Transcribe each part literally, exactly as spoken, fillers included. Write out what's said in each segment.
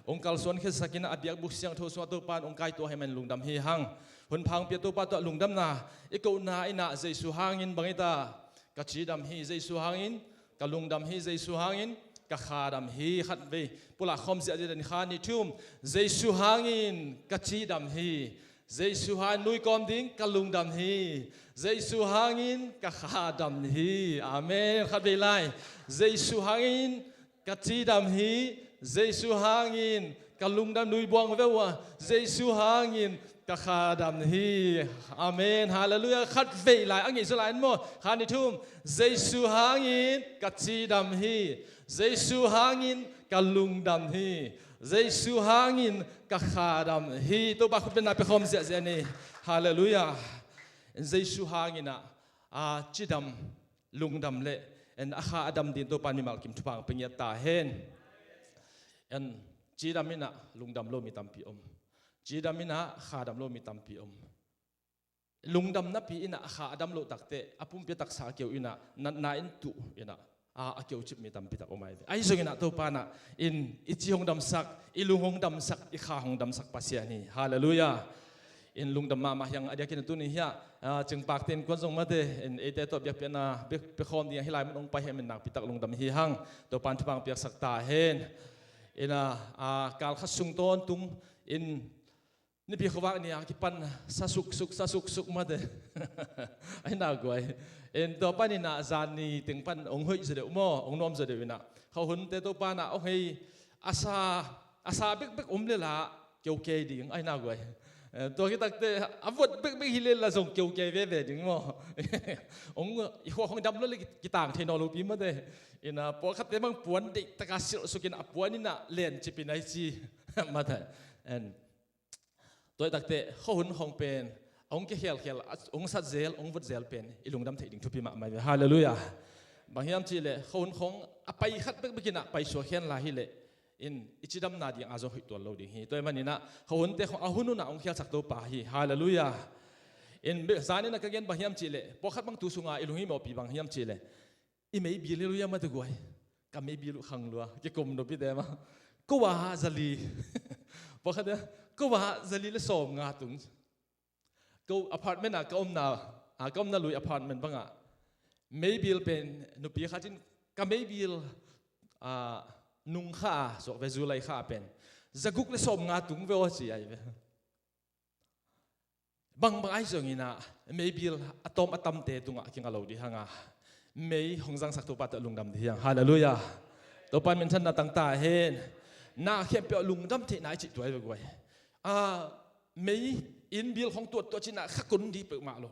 hong kalsuan khiasakin a biakbuk siangtho sungah Topa in hong kaituah ahih manin lungdam hi hang. Hunpha hong pia Topa tawh lungdamna i kohna in ah Jesu hangin bang hi ta, ka cidam hi. Jesu hangin ka lungdam hi. Jesu hangin ka khadam hi. Khatvei pulak khawm ziahziah ni, khat, nih, thum. Jesu hangin ka cidam hi. Jesu hangin nuikawm ding ka lungdam hi. Jesu hangin ka khadam hi. Amen. Khatvei lai. Jesu hangin ka cidam hi. Jesu hangin ka lungdam, nuibuang veuh a, Jesu hangin ka khadam hi. Amen. Halleluiah. Khatvei lai, a ngeih zaw lai in maw. Khat, nih, thum. Jesu hangin ka cidam hi. Jesu hangin ka lungdam hi. Jesu hangin ka khadam hi. Topa khutbetna pia khawm ziahziah ni. Halleluiah. Jesu hangin ah, a, cidam, lungdam le, en, a khadam ding Topa in mimal kim thupha hong pia ngiat ta hen. En, cidam in ah lungdam lo mi tampi om. Cidam in ah khadam lo mi tampi om. Lungdam napi in ah a khadam loh takteh a pumpi a taksa a keu in ah natna in tuh in ah, a, a keu cip mi tampi tak om ai ve. Ahi zongin ah Topa in ah in i ci hong damsak, i lung hong damsak, i kha hong damsak Pasian hi. Halleluiah. In lungdam mahmah hi hang. A diakin a tuni hiah, a, Cingpakte innkuan zong mate, in eite tawh biakpiakna pia, pia khawm ding a hih lai mun hong pai hi a, min nakpi tak lungdam hi hang. Topa in thupha hong piaksak ta hen. In a, a, kal khat sung tawntung in Nipi khuavak ni a kipan sa suksuk, sa suksuk mate. Ahi nak guai. In tua panin ah zan ni teng pan hong hoih zaw deuh maw, hong nuam zaw deuh in ah, khuahunte Topa in ah hong hei, a sa, a sa bekbek om lel a keu kei ding, ahi nak guai. Eh, tua khit takteh a vot bekbek hi lel a zong keu kei veve ding maw. Hong, i khuak hong dam lua leh kitang thei nawn lopi mate. In ah pawlkhatte bang puan deih tak a silh suk in a puan in ah lencip in ahi ci mate. En Tua hi takteh khuahun khawng pen a hong kikhelkhel, a hong sat zel, hong vot zel pen i lungdam theih ding thupi mahmah hi ve. Halleluiah. Bang hiam cih leh khuahun khawng a pai khat bekbek in ah paisuak hen la hi leh in i cidamna ding a zong hoih tuan lo ding hi. Tua ahih manin ah khuahunte khawng a hun hun ah hong khelsak Topa hi. Halleluiah. In be-, zan in ah ka gen bang hiam cih leh, pawlkhat bang tu sungah i lunghimawhpih bang hiam cih leh, i meibil hi lua mate guai. Ka meibil uh khang lua, kikum nopite mah. Ko a zali. Pawlkhat in, ko a zali le sawmnga tung. Ko apartment ah ka omna, a, ka omna lui apartment bangah meibil pen nupi khat in ka meibil, a, nung kha a, suak ve, July kha a pen zaguk le sawmnga tung ve aw ci ai ve. Bangbang ahi zongin ah meibil a tawm a tamte tungah kinga lo dih hang a, mei hong zangsak Topa tawh lungdam dih hi hang. Halleluiah. Topa in minthanna tang ta hen. Na khempeuh lungdam theihna i cih tua hi ve guai. A, mei inn bil hong tuattuat cih in ah kha kun dih peuhmah lo.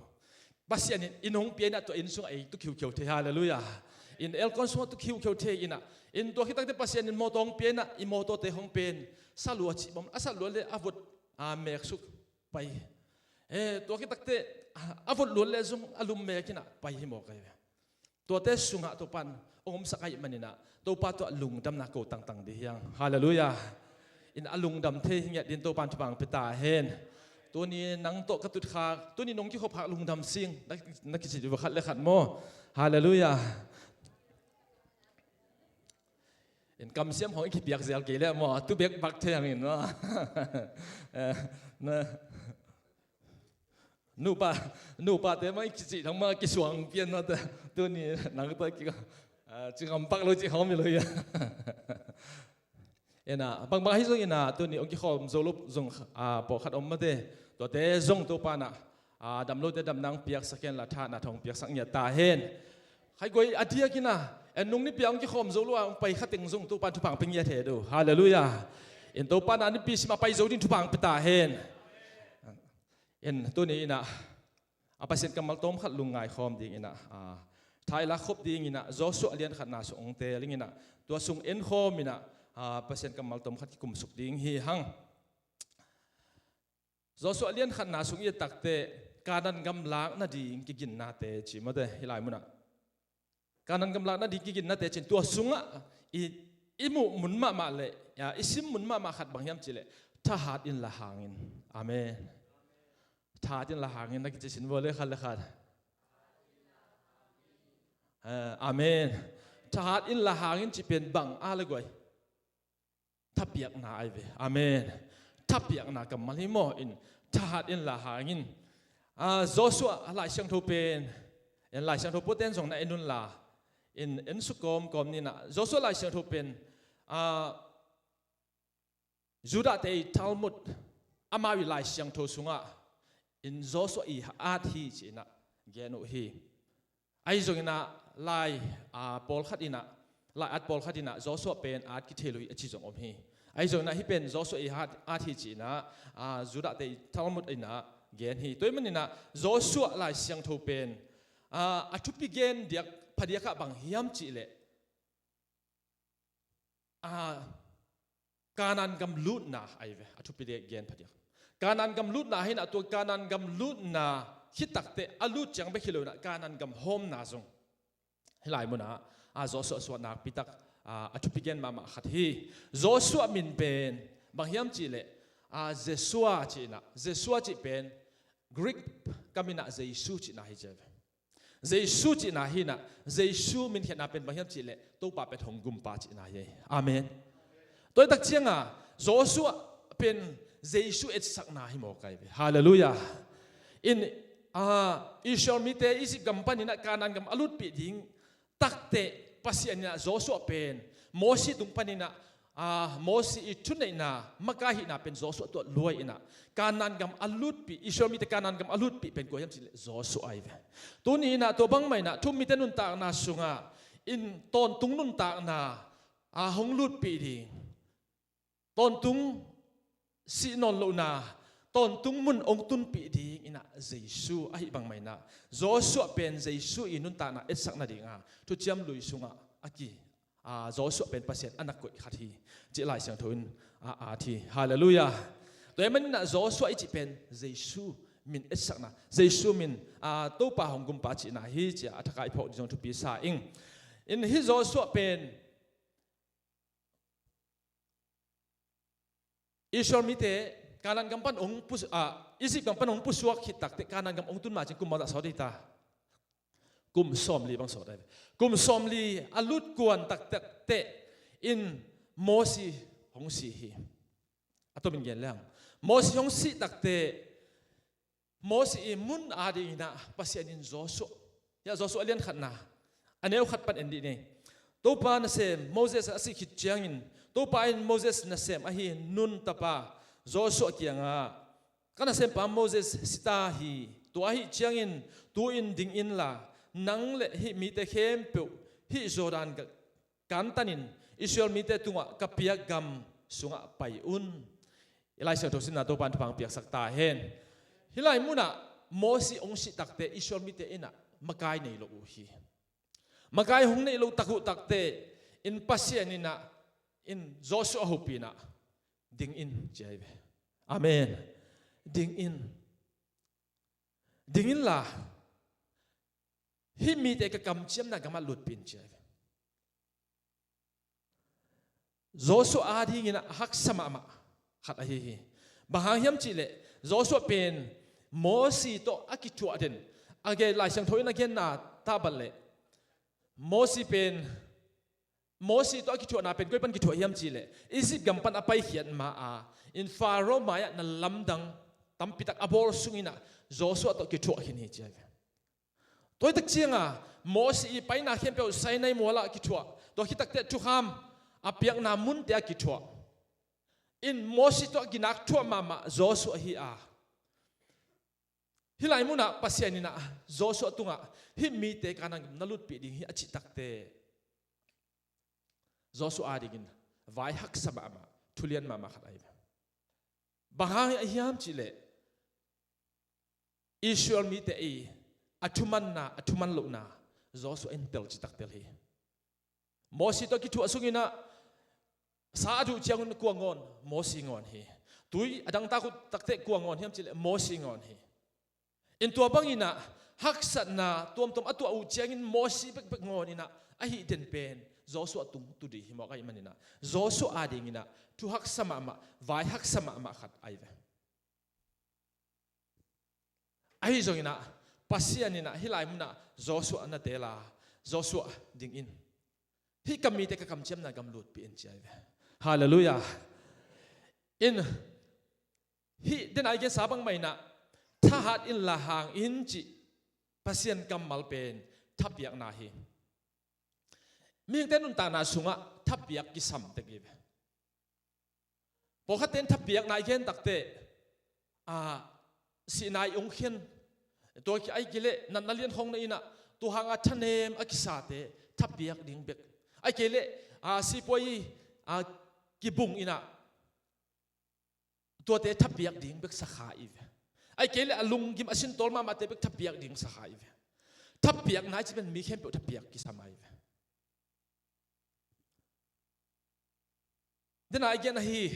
Pasian in inn hong pia in ah tua inn sungah ei tu khiukheu thei. Halleluiah. In aircon sungah tu khiukheu thei in ah, in tua khit takteh Pasian in mawtaw hong pia in ah i mawtawte hong pen sa lua cih bang, a sa lua le a vot, a, meksuk pai. Eh, tua khit takteh a vot luat le zong a lum mek in ah pai hi mawk ai ve. Tuate sungah Topa in hong omsak ahih manin ah Topa tawh lungdamna ko tangtang dih hi hang. Halleluiah. In a lungdam thei hi ngiat dingin Topa in thupha hong pia ta hen. Tuni nang tawh ka tutkhak, tuni nong kikhopkhak lungdam sing na, na kici dih uh khat le khat maw. Halleluiah. In kamsiam hong i kipiak zel kei leh maw, tu bek bak thei hangin maw. Eh, na, nupa, nupate mah i kicih thang mah kisuang pian mah ta, tuni nang ta ki, ah, ci ngam pak lo ci hong mi lo ia. Ena, bangbang ahi zongin ah, tuni hong kikhawm zo lo zong, ah, pawlkhat om mate, tuate zong Topa in ah, a, dam lote damna hong piaksak hen la, thahatna thong piaksak ngiat ta hen. Khaiguai a diakin ah, en nung nipi a hong kikhawm zo lo a hong pai kha teng zong Topa in thupha hong pia ngiat hen uh. Halleluiah. En Topa in ah nipi sim a pai zo ding thupha hong pia ta hen. En tuni in ah, a, Pasian kammal tawm khat lungngai khawm dingin ah, a, tha i lak khop dingin ah, Joshua a lian khatna sung hong teel ing in ah, tua sung en khawm in ah, a, Pasian kammal tawm khat kikum suk ding hi hang. Joshua a lian khatna sung i et takteh, Kanaan gam lak nading kiginnate ci mate, hih lai munah. Kanaan gam lak nading kiginnate ci-in tua sungah i, i muh mun mahmah le, ya, i sim mun mahmah khat bang hiam cih leh, thahat in la hang in. Amen. Thahat in la hang in, na kici sin vua le khat le khat. Eh, amen. Thahat in la hang in cih pen bang a le guai. thapiakna ahi ve. Amen. Thapiakna kammal hi maw? In thahat in la hangin, ah, Joshua Lai Siangtho pen, en Lai Siangtho puaten zong na en un la, in en suk kawmkawm ni na. Joshua Lai Siangtho pen, ah, Judah te i Talmud, amau i Lai Siangtho sungah in Joshua i at hi ci-in ah gen uh hi. Ahi zongin ah lai, aa, pawlkhat in ah, lai at pawlkhat in ah Joshua pen at kithei lo hi a ci zong om hi. Ahi zongin ah hih pen Joshua i at, at hi ci-in ah, aa, Judah te i Talmud in ah gen hi. Tua ahih manin ah Joshua Lai Siangtho pen, aa, a thupi gen diak, phadiak ah bang hiam cih leh, a, Kanaan gam lutna ahi ve, a thupi dek gen phadiak. Kanaan gam lutna hi in ah, tua Kanaan gam lutna khit takteh a lut ciang bek hi lo in ah, Kanaan gam hawmna zong hih lai munah, a, Joshua suah nakpi tak, a, a thupi gen mahmah khat hi. Joshua min pen bang hiam cih leh, a, Jeshua cih in ah, Jeshua cih pen Greek kam in ah Jesu cihna hi ci ahi ve. Jesu cihna hi in ah, Jesu min khiatna pen bang hiam cih leh Topa pen hong gumpa cihna hi. Amen. Tua hi tak ciangin Joshua pen Jesu etsakna hi mawk ahi ve. Halleluiah. In, ah, Israel mite Egypt gam panin ah Kanaan gam a lutpih ding takteh Pasian in ah Joshua pen Mosi tung panin ah, a, Mosi i thuneihna, makai hihna pen Joshua tawh luai in ah, Kanaan gam a lutpih, Israel mite Kanaan gam a lutpih pen kua hiam cih leh Joshua ahi ve. Tuni in ah tua bangmah in ah thu-um mite nuntakna sungah in tawntung nuntakna, a, hong lutpih ding, tawntung sih nawn lohna, tawntung mun hong tunpih ding in ah Jesu ahih bangmah in ah, Joshua pen Jesu i nuntakna etsak nading a, Thuciam Lui sungah a ki, a, Joshua pen Pasian a na koih khat hi, cih Lai Siangtho in a, a at hi. Halleluiah. Tua ahih manin ah Joshua i cih pen Jesu min etsakna, Jesu min, a, Topa hong gumpa cihna hi, ci-a a thak ah i phawk ding zong thupi sa ing. In hih Joshua pen Israel mite Kanaan gam pan hong pus-, ah, Egypt gam pan hong pusuak khit takteh Kanaan gam hong tun ma cin kum bangzah sawt hi ta? Kum sawmli bang sawt ahi ve. Kum sawmli a lut kuan taktakteh in Mosi hong si hi. A tomin gen leng, Mosi hong sih takteh Mosi i mun adingin ah Pasian in Joshua, hiah Joshua a lian khatna, a neu khat pan en dih ni. Topa nasem Moses a sih khit ciangin Topa in Moses nasem ahi Nun tapa Joshua kiangah, ka nasempa Moses si ta hi. Tua ahih ciangin tu-in ding inla, nang le hih mite khempeuh hih Jordan ga-, kantanin Israel mite tungah ka piak gam sungah pai un. I Lai Siangtho simna Topa in thupha hong piaksak ta hen. Hih lai munah Mosi hong sih takteh Israel mite in ah makai nei lo uh hi. Makai hong neih loh tak uh takteh in Pasian in ah, in Joshua hopih in ah, ding in, ci ahi ve. Amen. Ding in. Ding inla, hih mite ka kamciamna gamah lutpih in, ci ahi ve. Joshua adingin a haksa mahmah khat ahi hi. Bang hang hiam cih leh, Joshua pen Mosi tawh a kithuah den, a gen, Lai Siangtho in a genna tawh bang leh, Mosi pen, Mosi tawh a kithuahna pen koi pan kithuah hiam cih leh, Egypt gam pan a paikhiat ma-a, in Pharaoh mai-ah na lamdang tampitak a bawl sungin ah Joshua tawh kithuah khin hi, ci ahi ve. Tua hi tak ciangin Mosi i paina khempeuh Sinai mualah kithuah, tua khit takteh thukham a piakna munte ah kithuah. In Mosi tawh a kinak thuah mahmah Joshua hi a, hih lai munah Pasian in ah Joshua tungah, hih mite Kanaan gam na lutpih ding hi, a cih takteh Joshua adingin vai haksa mahmah, thulian mahmah khat ahi ve. Bang hang hiam cih leh, Israel mite i a thumanna, a thuman lohna Joshua in tel citak tel hi. Mosi tawh kithuah sungin ah sa a duh ciangun kua ngawn? Mosi ngawn hi. Tui a dangtak uh takteh kua ngawn hiam cih leh Mosi ngawn hi. In tua bangin ah haksatna tuamtuam a tuah uh ciangin Mosi bekbek ngawn in ah a hih den pen Joshua tung tu ding hi mawk ahih manin ah, Joshua adingin ah thu haksa mahmah, vai haksa mahmah khat ahi ve. Ahi zongin ah, Pasian in ah hih lai munah Joshua na teel a, Joshua, ding in. Hih ka mite ka kamciamna gam lutpih in, ci ahi ve. Halleluiah. In, hih denai gensa bangmah inah, thahat inla hang in cih Pasian kammal pen thapiakna hi. Mihingte nuntakna sungah thapiak kisam tek hi ve. Pawlkhatte in thapiakna i gen takteh, a, sihna i ong khen, tua ki ai kei leh natna lian khong na inah, tua hanga thanem a kisate thapiak ding bek. Ai kei leh, a, sipuai, a, kibung inah, tuate thapiak ding bek sakha i ve. Ai kei leh a lunggim a sintawl mahmahte bek thapiak ding sakha i ve. Thapiakna i cih pen mi khempeuh thapiak kisam ai ve. Denai gen ahi,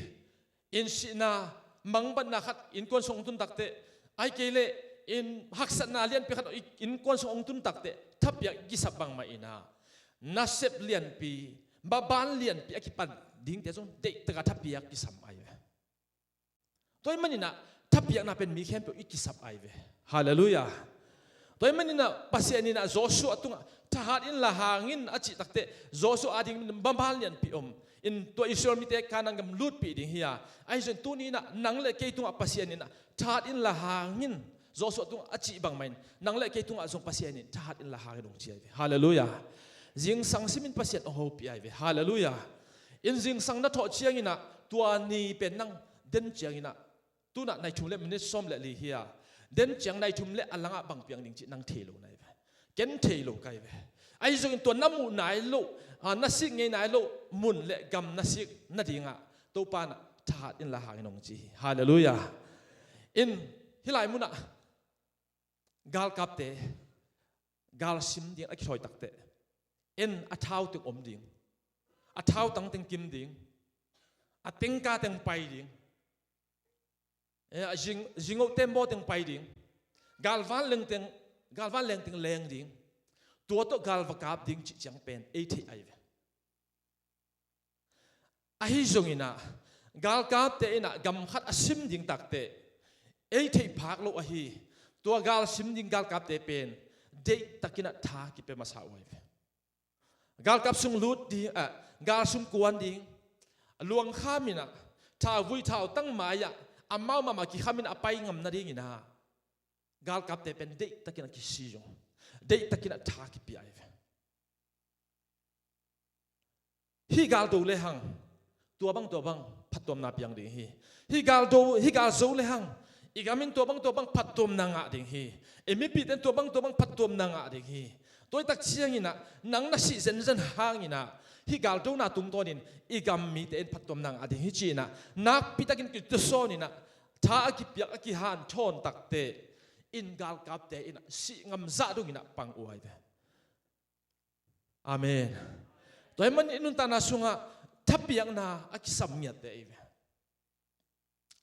in sihna mangbatna khat innkuan sung ong tun takteh, ai kei leh in haksatna lianpi khat innkuan sung ong tun takteh, thapiak i kisap bangmah inah, nasep lianpi, baban lianpi a kipan dingte zong deihtaka thapiak kisam ai ve. Tua ahih maninah thapiakna pen mi khempeuh i kisap ai ve. Halleluiah. Tua ahih maninah Pasian inah Joshua tungah thahat inla hang in a cih takteh, Joshua ading baban lianpi om in, tua Israel mite Kanaan gam lutpih ding hi a, ahi zong tuni inah nang le kei tungah Pasian inah thahat inla hang in, Joshua tungah a cih bangmah in nang le kei tungah zong Pasian in thahat inla hang in ong ci ai ve. Halleluiah. Zingsang simin Pasian ong hopih ai ve. Halleluiah. In zingsang na thawh cianginah tua ni pen nang den cianginah, tunah nai thum le minit sawm le li hi a, den ciang nai thum le a langah bang piang ding cih nang thei lo nai ve. Ken thei lo kai ve. Ahi zongin tua na muh nai loh, a, na sik ngei nai loh mun le gam na sik nadingah Topa inah thahat inla hang in ong ci hi. Halleluiah. In, hih lai munah galkapte galsim ding a kithawi takteh, en a thau teng om ding, a thau tang teng kim ding, a tengka teng pai ding, eh, a zing, zingoh tembaw teng pai ding, galvan leng teng, galvan leng teng leng ding, tua tawh galva kap ding cih ciang pen ei theih ai ve. Ahi zonginah galkapte inah gam khat a sim ding takteh ei theih phak lo ahi. Tua gal sim ding galkapte pen deihtakinah tha kipia masa uh ai ve. Galkap sung lut ding, ah, gal sung kuan ding, luangkham inah, thauvui thautang mai-ah amau mahmah kikham inah a pai ngam nadinginah galkapte pen deihtakinah kisi zong, deihtakinah tha kipia ai ve. Hih gal do lehang tua bang tua bang phattuamna piang ding hi. Hih gal do, hih gal zo lehang i gam in tua bang tua bang phattuamna ngah ding hi. I mipite in tua bang tua bang phattuamna ngah ding hi. Tua i tak cianginah nang na sih zenzen hanginah hih gal dona tungtawnin i gam mite in phattuamna ngah ding hi ci-inah nakpitakin kituasawninah tha a kipiak a kihanthawn takteh in galkapte inah sih ngamzah donginah pang uh ai ve. Amen. Tua ahih manin i nuntakna sungah thapiakna a kisam ngiatte i ve.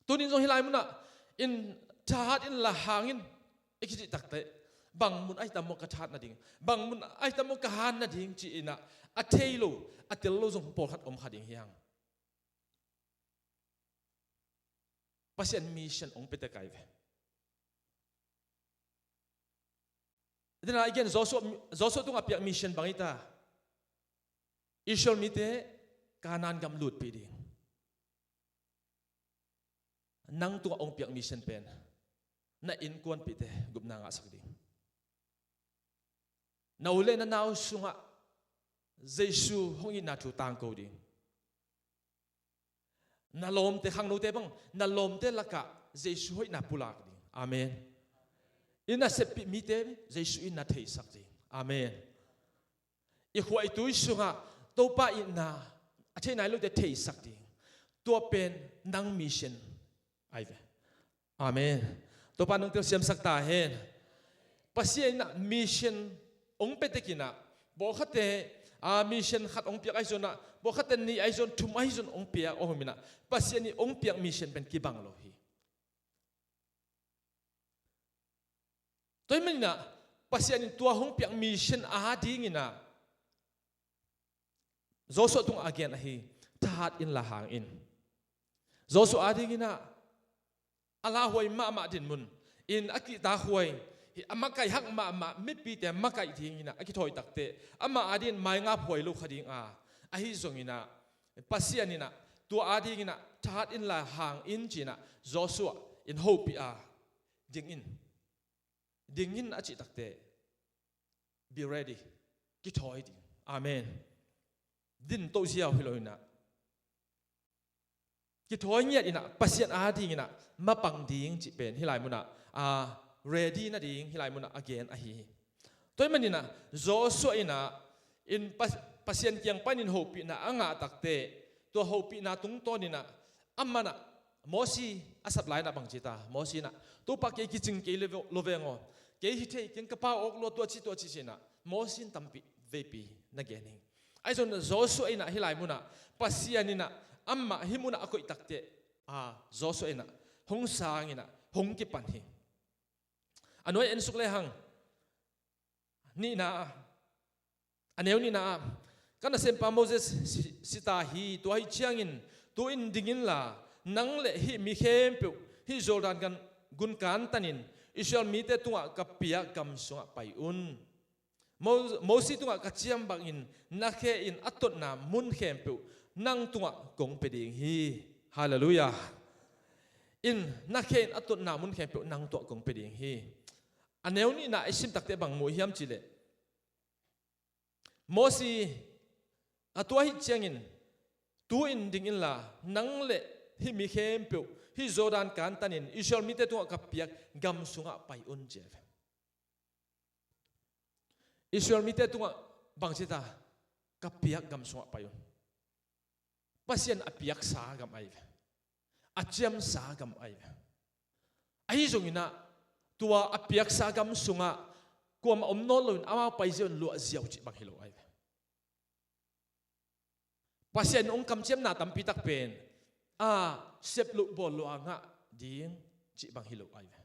Tunin zong hih lai munah in thahat inla hangin i kicih takteh bang mun ahi tam maw ka thahat nading, bang mun ahi tam maw ka han nading ci-inah a thei lo, a tel lo zong pawlkhat om kha ding hi hang. Pasian mission hong pia tek ai ve. Dena i gen Joshua, Joshua tungah piak mission bang hi ta? Israel mite Kanaan gam lutpih ding. Nang tungah hong piak mission pen na innkuanpihte gupna ngahsak ding. Na u le na nau sungah Jesu hong itna thu tangko ding. Na lawmte, khangnote bang, na lawmte lakah Jesu hoihna pulak ding. Amen. I naseppih mite Jesu in na theisak ding. Amen. I khua i tui sungah Topa itna a thei nai lote theisak ding. Tua pen nang mission ai ve. Amen. Topa nong telsiamsak ta hen. Pasian inah mission hong pia tekinah, bawlkhatte, a, mission khat hong piak ahi zonah, bawlkhatte nih ahi zon, thum ahi zon hong piak hong huminah, Pasian in hong piak mission pen kibang lo hi. Tua ahih maninah Pasian in tua hong piak mission adinginah Joshua tungah a gen ahi, thahat inla hangin. Joshua adinginah a lauhuai mahmah dinmun in a kihtakhuai, a makaih hak mahmah mipite makaih dinginah a kithawi takteh ama adingin maingap huai lo kha dinga, ahi zonginah Pasian inah Tua adingin ah thahat inla hang in ci-in ah Joshua in hopih a, ding in, ding in a cih takteh, be ready, kithawi ding. Amen. Din toh ziau hi lo in ah, kithawi ngiat in ah Pasian adingin ah mapang ding cih pen hih lai munah, a, ready nading hih lai munah a gen ahi hi. Tua ahih manin ah Joshua in ah in Pa-, Pasian kiang panin hopihna a ngah takteh, tua hopihna tungtawnin ah amah in ah, Mosi a sap lai-in ah bang ci ta, Mosi in ah, Topa, kei kicing kei lo veng aw, kei hi thei keng, ka pau awk lua, tua ci tua ci ci-in ah Mosi in tampi veipi na gen hi. Ahi zongin Joshua in ah hih lai munah Pasian in ah amah hih munah a koih takteh, a, Joshua in ah hong sang in ah hong kipan hi. A nuai en suk lehang, nihna, a neu nihna ah, ka nasempa Moses si, si ta hi, tua ahih ciangin tu-in ding inla, nang le hih mi khempeuh hih Jordan kan, gun kantanin Israel mite tungah ka piak gam sungah pai un. Mo-, Mosi tungah ka ciam bangin na khe in a totna mun khempeuh nang tungah kong pia ding hi. Halleluiah. In na khe in a totna mun khempeuh nang tungah kong pia ding hi. A neu nihna i sim takteh bang mu hiam cih leh, Mosi, a, tua ahih ciangin tu-in ding inla, nang le hih mi khempeuh hih Jordan kantanin Israel mite tungah ka piak gam sungah pai un, ci hi ve. Israel mite tungah bang ci ta, ka piak gam sungah pai un. Pasian a piaksa gam ahi ve. A ciamsa gam ahi ve. Ahi zongin ah tua a piaksa gam sungah kuamah om nawn loin amau pai ziau in luah ziau cih bang hi lo ahi ve. Pasian in hong kamciamna tampi tak pen, a, sep loh bawl loh a ngah ding cih bang hi lo ahi ve.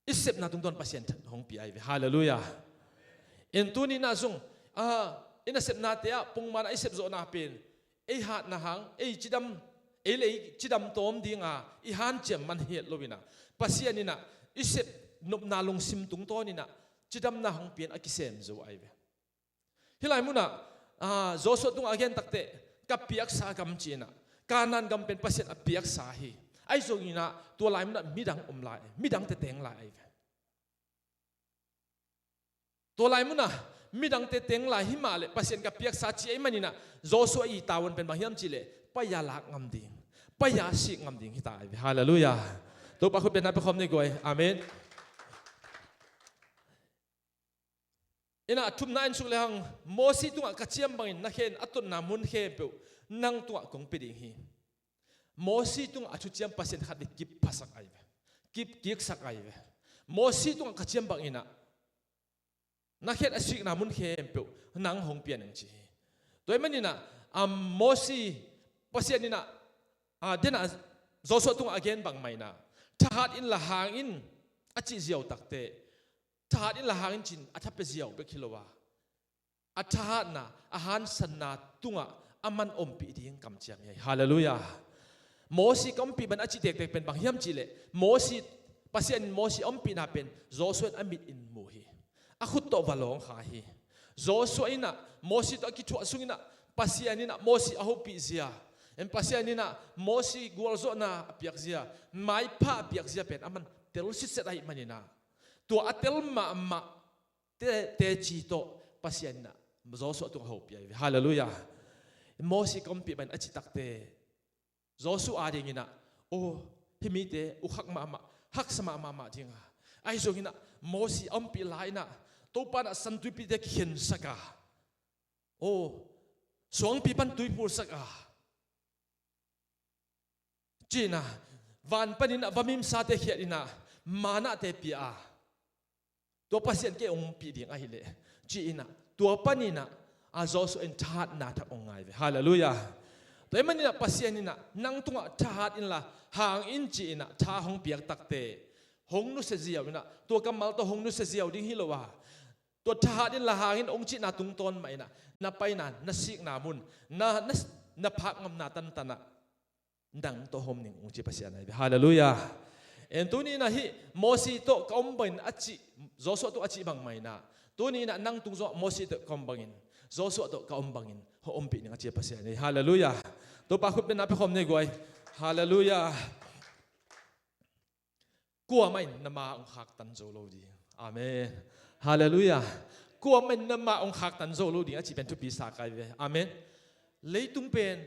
I sepna tungtawn Pasian hong pia ahi ve. Halleluiah. In tuni-in ah zong, a, i nasepnate ah pongman a i sepzawhna pen ei hatna hang, ei cidam, ei le ei cidam tawm dinga i hanciam man hi het loin ah, Pasian in ah i sep nopna lungsim tungtawnin ah cidamna hong pia-in a kisem zo ahi ve. Hih lai munah, a, Joshua tungah a gen takteh, ka piaksa gam ci-in ah, Kanaan gam pen Pasian a piaksa hi. Ahi zongin ah tua lai munah midang om lai, midang teng lai ahi ve. Tua lai munah midang teng lai hi mah leh Pasian ka piaksa ci ahih manin ah Joshua i tavuan pen bang hiam cih leh, pai-a lak ngam ding, pai-a sik ngam ding hi ta ahi ve. Halleluiah. Topa khut bengna pia khawm ni guai. Amen. In ah a thumna en suk lehang, Mosi tungah ka ciam bangin na khe in a totna mun khempeuh nang tungah kong pia ding hi. Mosi tungah a thuciam Pasian khat in kip phasak ahi ve. Kip kiksak ahi ve. Mosi tungah ka ciam bangin ah na khe in a sikna mun khempeuh nang hong pia ning ci hi. Tua ahih manin ah, a, Mosi, Pasian in ah, a, den ah Joshua tungah a gen bangmah in ah, thahat inla hang in a cih ziau takteh, thahat inla hang in ci-in a thapia ziau bek hi lo a, a thahatna, a hansanna tungah aman ompih ding kamciam hi. Halleluiah. Mosi ka ompih bangin a cih tektek pen bang hiam cih leh, Mosi, Pasian in Mosi a ompihna pen Joshua in a mit in mu hi. A khut tawh va lawng kha hi. Joshua in ah Mosi tawh a kithuah sungin ah Pasian in ah Mosi a hopih zia, en, Pasian in ah Mosi gualzawhna a piak zia, maipha a piak zia pen aman tel sitset ahih manin ah, tua a tel mahmah te, teci tawh Pasian in ah Joshua tungah hopih ahi ve. Halleluiah. Mosi ka ompih bangin a cih takteh, Joshua adingin ah, aw, hih mite ukhat mahmah, haksa mahmah mah ding a, ahi zongin ah Mosi a ompih lai-in ah Topa in ah santuipite kikhensak a, aw, suangpi pan tui pulsak a, ci-in ah, van panin ah vamimsate khialh in ah, manate pia a, tua Pasian kei hong ompih ding ahih leh, ci-in ah, tua panin ah, a, Joshua in thahatna thak hong ngah hi ve. Halleluiah. Tua ahih manin ah Pasian in ah nang tungah thahat inla hang in ci-in ah tha hong piak takteh, hong nusia ziau in ah, tua kammal tawh hong nusia ziau ding hi lo a, tua thahat inla hang in hong cihna tungtawn mah in ah, na paina, na sikna mun, na, na, na phak ngamna tantan ah nang tawh hong om ning ung ci Pasian ahi ve. Halleluiah. En, tuni-in ah hih Mosi tawh ka om bangin a cih, Joshua tawh a cih bangmah in ah, tuni-in ah nang tung zong Mosi tawh ka om bangin, Joshua tawh ka om bangin hong ompih ning a ci Pasian ahi. Halleluiah. Topa khut bengna pia khawm ni guai. Halleluiah. Kuamah in na ma hong khaktan zo lo ding. Amen. Halleluiah. Kuamah in na ma hong khaktan zo lo ding a cih pen thupi sa kai ve. Amen. Leitung pen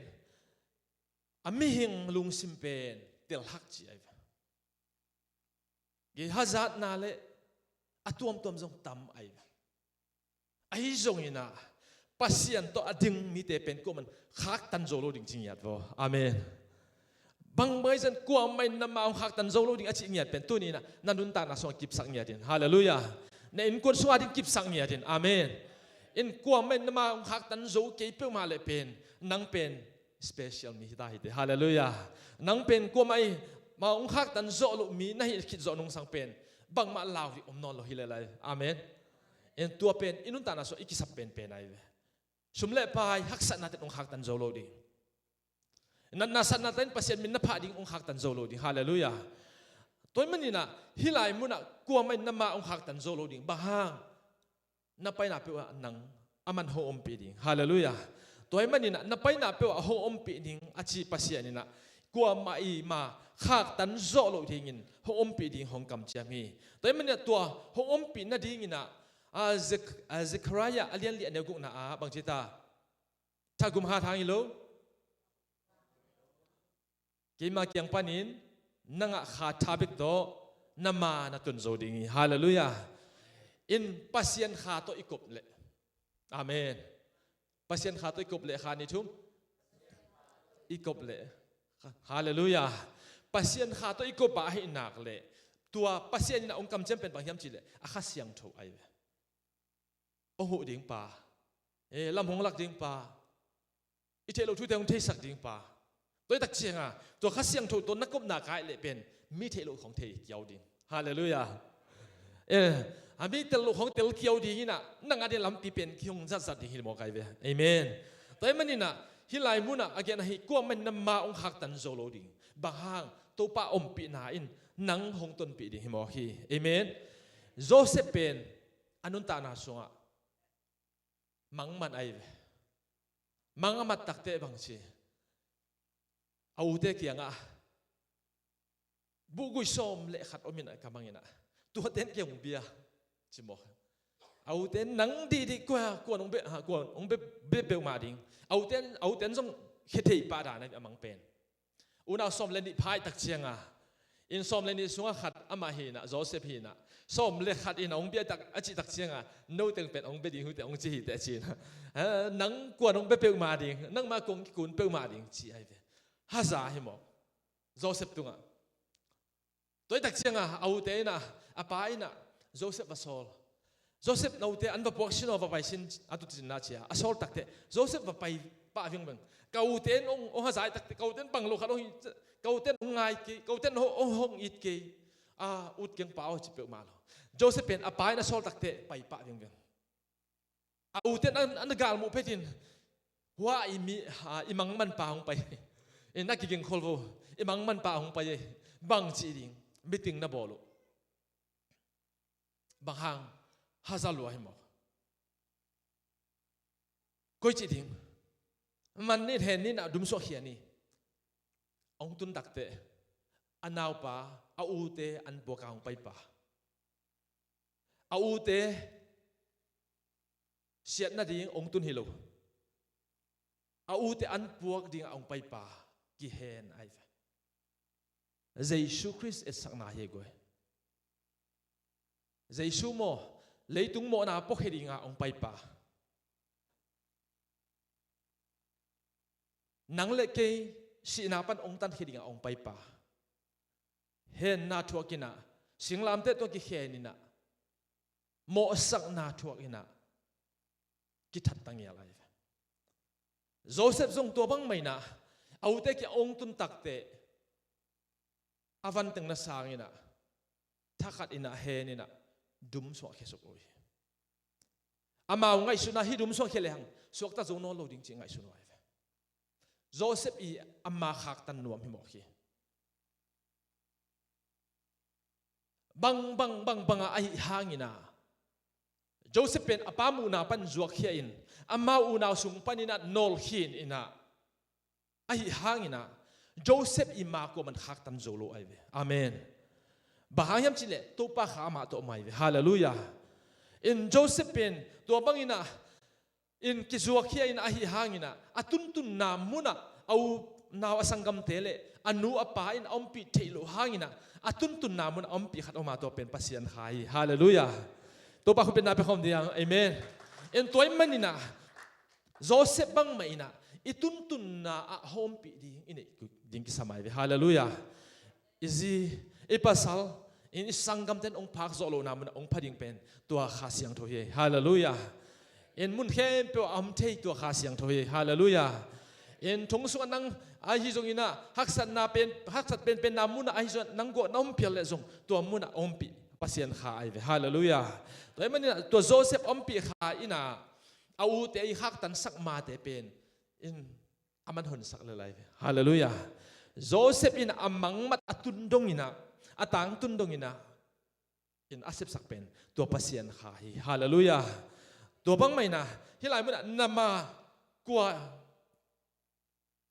a mihing lungsim pen telhak ci ai ve. Gei hazatna le a tuamtuam zong tam ai ve. Ahi zongin ah Pasian tawh a ding mite pen kuamah in khaktan zo lo ding ci ngiat vaw. Amen. Bang bang zan kuamah in na ma hong khaktan zo lo ding a ci ngiat pen tuni in ah na nuntakna sungah kipsak ngiat in. Halleluiah. Na innkuan sungah ding kipsak ngiat in. Amen. In kuamah in na ma hong khaktan zo kei peuhmah le pen nang pen special mi hi ta hi te. Halleluiah. Nang pen kuamah in ma hong khaktan zo lo mi na hi khit zawh nungsang pen bangmah lau ding om nawn lo hi le lai. Amen. In tua pen i nuntakna sungah i kisap penpen ai ve. Sum le pai haksatna ten hong khaktan zo lo ding. Natna satna ten Pasian min na phah ding hong khaktan zo lo ding. Halleluiah. Tua ahih manin ah hih lai munah kuamah in na ma hong khaktan zo lo ding. Bang hang? Na paina peuh ah nang aman hong ompih ding. Halleluiah. Tua ahih manin ah na paina peuh ah hong ompih ding a ci Pasian in ah kuamah in ma khaktan zo lo dingin hong ompih ding hong kamciam hi. Tua ahih manin ah tua hong ompih nadingin ah, a, Zek-, a, Zekhariah a lian li a neu gukna ah bang ci ta? Thagum hat hang hi lo. Keima kiang panin na ngah kha tha bek tawh na ma na tun zo ding hi. Halleluiah. In Pasian kha tawh i kop leh. Amen. Pasian kha tawh i kop leh kha ni thum. I kop leh. Halleluiah. Pasian kha tawh i kop ah ahih nak leh tua Pasian in a hong kamciam pen bang hiam cih leh a Kha Siangtho ai ve. Hong huh ding pa. Eh, lam hong lak ding pa. I theih loh thute hong theisak ding pa. Tua hi tak cianga tua Kha Siangtho tawh na kopna kai leh pen mi theih loh khong thei kiau ding. Halleluiah. Eh, a mi tel loh khong tel kiau ding in ah nang a ding lampi pen kihong zatzat ding hi maw kai ve. Amen. Tua ahih manin ah hih lai munah a gen ahi kuamah in na ma hong khaktan zo lo ding. Bang hang? Topa ompihna in nang hong tonpih ding hi maw hi. Amen. Joseph pen a nuntakna sungah mang man ai ve. Mang a mat takteh bang ci? A ute kiangah buhgui sawm le khat om in ah ka mang in ah tuate in kei hong bia ci maw? A ute in nang dihdih kua, kua hong bia, ha, kua hong bia, bia peuhmah ding. A ute in, a ute in zong khethei pah dan a mang pen. Unau sawm le nih pha i tak cianga inn sawm le nih sungah khat amah hi in ah, Joseph hi in ah, sawm le khat in ah hong bia tak a cih tak cianga no teng pen hong bia ding hi uh teh hong ci hi teh a ci in ah, ha, nang kua hong bia peuhmah ding, nangmah kua hong kikun peuhmah ding ci ai ve. Haza hi maw? Joseph tungah. Tua hi tak cianga a ute in ah, a pa in ah Joseph va sawl. Joseph, na ute an va puak sin aw, va pai sin a tu cin na ci a, a sawl takteh Joseph va pai pah vingveng. Ka ute in hong, hong haza hi takteh ka ute in bang lo khat hong hi, ka ute in hong ngai kei, ka ute in hong, hong, hong it kei. A, ut keng pa aw ci peuhmah lo. Joseph pen a pa in a sawl takteh pai pah vingveng. A ute in an, an galmuh phetin, hua i mi, a, i mangman pa hong pai. I na kiging khol vo, i mangman pa hong pai. Bang ci ding, meeting na bawl uh. Bang hang? Haza lua hi maw? Koi ci ding? Man ni, hen ni, na dum suak khia ni. Hong tun takteh a naupa, a ute an puak a hong pai pa. A ute siat nading hong tun hi lo. A ute an puak dingah hong pai pa kihen ai ve. Jesu Khrist etsakna hi guai. Jesu maw, leitung mawhna puakhia dingah hong pai pa. Nang le kei sihna pan hong tankhia dingah hong pai pa. Henna thuak in ah, singlamteh tawh kikhen in ah, mawhsakna thuak in ah, kithat ta ngial ai ve. Joseph zong tua bang mah in ah, a ute kiang hong tun takteh, a van teng na sang in ah, thakhat in ah, hen in ah, dum suak khia suk uh hi. Amau ngaihsutna hi dum suak khia lehang, suakta zo nawn lo ding cih ngaihsun uh ai ve. Joseph i ama khaktan nuam hi mawk hi. Bang, bang, bang, bangah ahi hangin ah, Joseph pen a pa muhna pan zuakkhia in, amau unau sung panin ah nawlkhin in ah, Ahi hangin ah Joseph i ma kuaman khaktan zo lo ahi ve. Amen. Bang hang hiam cih leh Topa kha amah tawh om ahi ve. Halleluiah. In Joseph pen tua bangin ah in kizuakkhia in ahi hangin ah a tuntunna munah a unau a sanggamte le a nu a pa in a ompih theih loh hangin ah a tuntunna munah a ompih khat om a, tua pen Pasian kha hi. Halleluiah. Topa khut bengna pia khawm ding. Amen. In tua ahih manin ah Joseph bangmah in ah i tuntunna ah hong ompih ding i neih ding kisam ahi ve. Halleluiah. I zi, i pasal, in i sanggamte in hong phak zawh lohna munah hong pha ding pen tua Kha Siangtho hi. Halleluiah. In mun khempeuh ah a om thei tua Kha Siangtho hi. Halleluiah. In thong sungah nang ahi zongin ah haksatna pen, haksat penpenna munah ahi zongin ah nang guah na om phial leh zong tua munah a ompih Pasian kha ahi ve. Halleluiah. Tua ahih manin ah tua Joseph ompih kha in ah a ute i khaktansak mate pen in a man honsak lel ahi ve. Halleluiah. Joseph in a mangmat a tun dongin ah, a tangtun dongin ah in a sepsak pen tua Pasian kha hi. Halleluiah. Tua bangmah in ah hih lai munah na ma kua,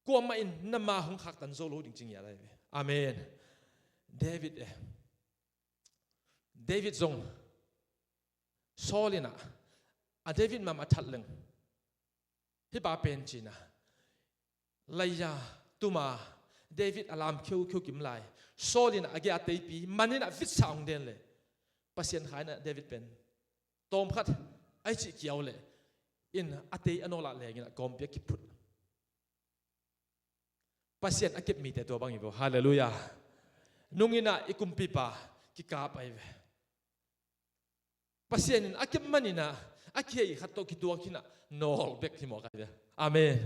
kuamah in na ma hong khaktan zo lo ding ci ngiat ahi ve. Amen. David e. David zong Saul in ah a David mahmah a that leng hih pa pen ci-in ah lei-a tuma David a lam kheukheu kim lai, Saul in ah a gei a teipi man in ah vitsa hong den leh Pasian kha in ah David pen tawmkhat ahi cih kiau leh in a tei a nawl ah leng in ah kawmpi ah kiphut. Pasian a kep mite tua bang hi vo. Halleluiah. Nung in ah i kumpipa kikap ahi ve. Pasian in a kep manin ah a kihei khat tawh kituak in ah nawl bek hi mawk ahi ve. Amen.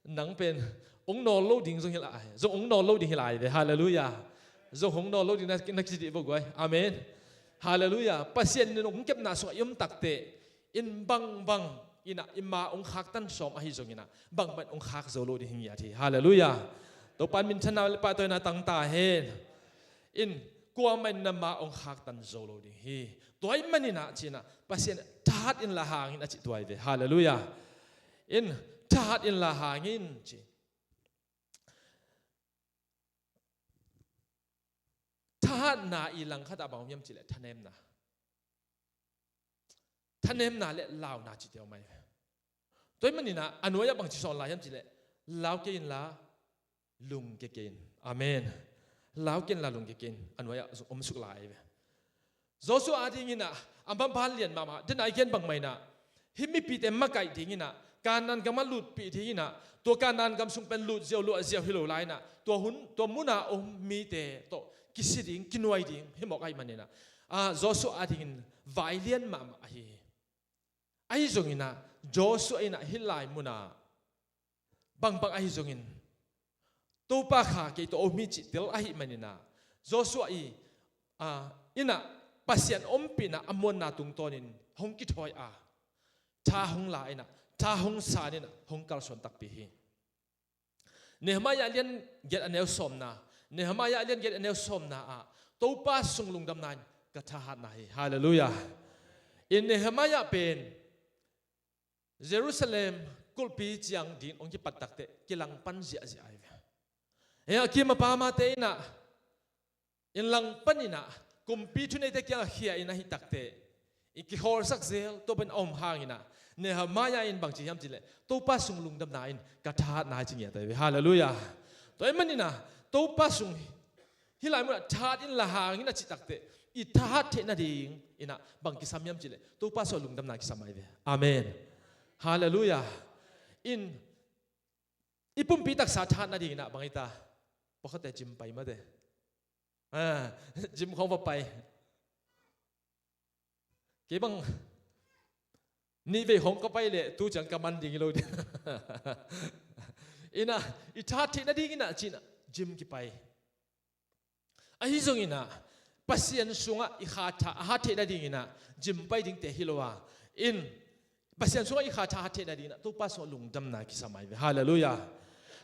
Nang pen hong nawl lo ding zong hi lai, zong hong nawl lo ding hi lai ve. Halleluiah. Zong hong nawl lo ding na, na kici dih vo guai. Amen. Halleluiah. Pasian in hong kepna sungah i om takteh in bangbang in ah i ma hong khaktan sawm ahi zongin ah bangbang hong khak zo lo ding hi ngiat hi. Halleluiah. Topa in minthanna le pahtawina tang ta hen. In kuamah in na ma hong khaktan zo lo ding hi. Tua ahih manin ah ci-in ah Pasian thahat inla hang in a cih tua hi ve. Halleluiah. In thahat inla hang in ci. Thahatna i langkhat ah bang om hiam cih leh thanemna. Thanemna le launa cihte om ahi ve. Tua ahih manin ah a nuai ah bangci sawn lai hiam cih leh lau kei inla lungkia kei in. Amen. Lau kei inla lungkia kei in, a nuai ah om suk lai ahi ve. Joshua adingin ah a maban lian mahmah, den a i gen bangmah in ah hih mipite makaih dingin ah Kanaan gam ah lutpih dingin ah tua Kanaan gam sung pen lut ziau luah ziau hi lo lai in ah tua hun, tua mun a om mite tawh kisi ding, kinuai ding hi mawk ahih manin ah, ah, Joshua adingin vai lian mahmah ahi hi. Ahi zongin ah Joshua in ah hih lai mun ah bangbang ahi zongin Topa kha kei tawh om hi cih tel ahih manin ah Joshua i, ah, in ah Pasian ompihna a muanna tungtawnin hong kithawi a, tha hong la in ah, tha hong san in ah hong kalsuan takpi hi. Nehemiah lian giat a neu sawmna, Nehemiah lian giat a neu sawmna ah Topa sung lungdamna in ka thahatna hi. Halleluiah. In Nehemiah pen Jerusalem kulhpi ciang ding hong kipat takteh kilangpan ziahziah ahi ve. Hei a kim a pamate in ah in langpan in ah kumpi thuneite kiangah khia in ahih takteh i kikhawlsak zel, tua pen a om hangin ah Nehemiah in bangci hiam cih leh Topa sung lungdamna in ka thahatna hi ci ngiat ahi ve. Halleluiah. Tua ahih manin ah Topa sung hih lai mun ah thahat inla hang in a cih takteh i thahat theih nadingin ah bang kisam hiam cih leh Topa sungah lungdamna kisam ahi ve. Amen. Halleluiah. In i pumpi taksa thahat nadingin ah bang hi ta? Pawlkhatte gym pai mate. Ah, gym khawng va pai. Kei bang nih vei khawng ka pai leh tu ciang ka man ding hi lo ding. In ah i thahat theih nadingin ah ci-in ah gym kipai. Ahi zongin ah Pasian sungah i kha tha, a hat theih nadingin ah gym pai dingte hi lo a, in Pasian sungah i kha tha hat theih nadingin ah Topa sungah lungdamna kisam ahi ve. Halleluiah.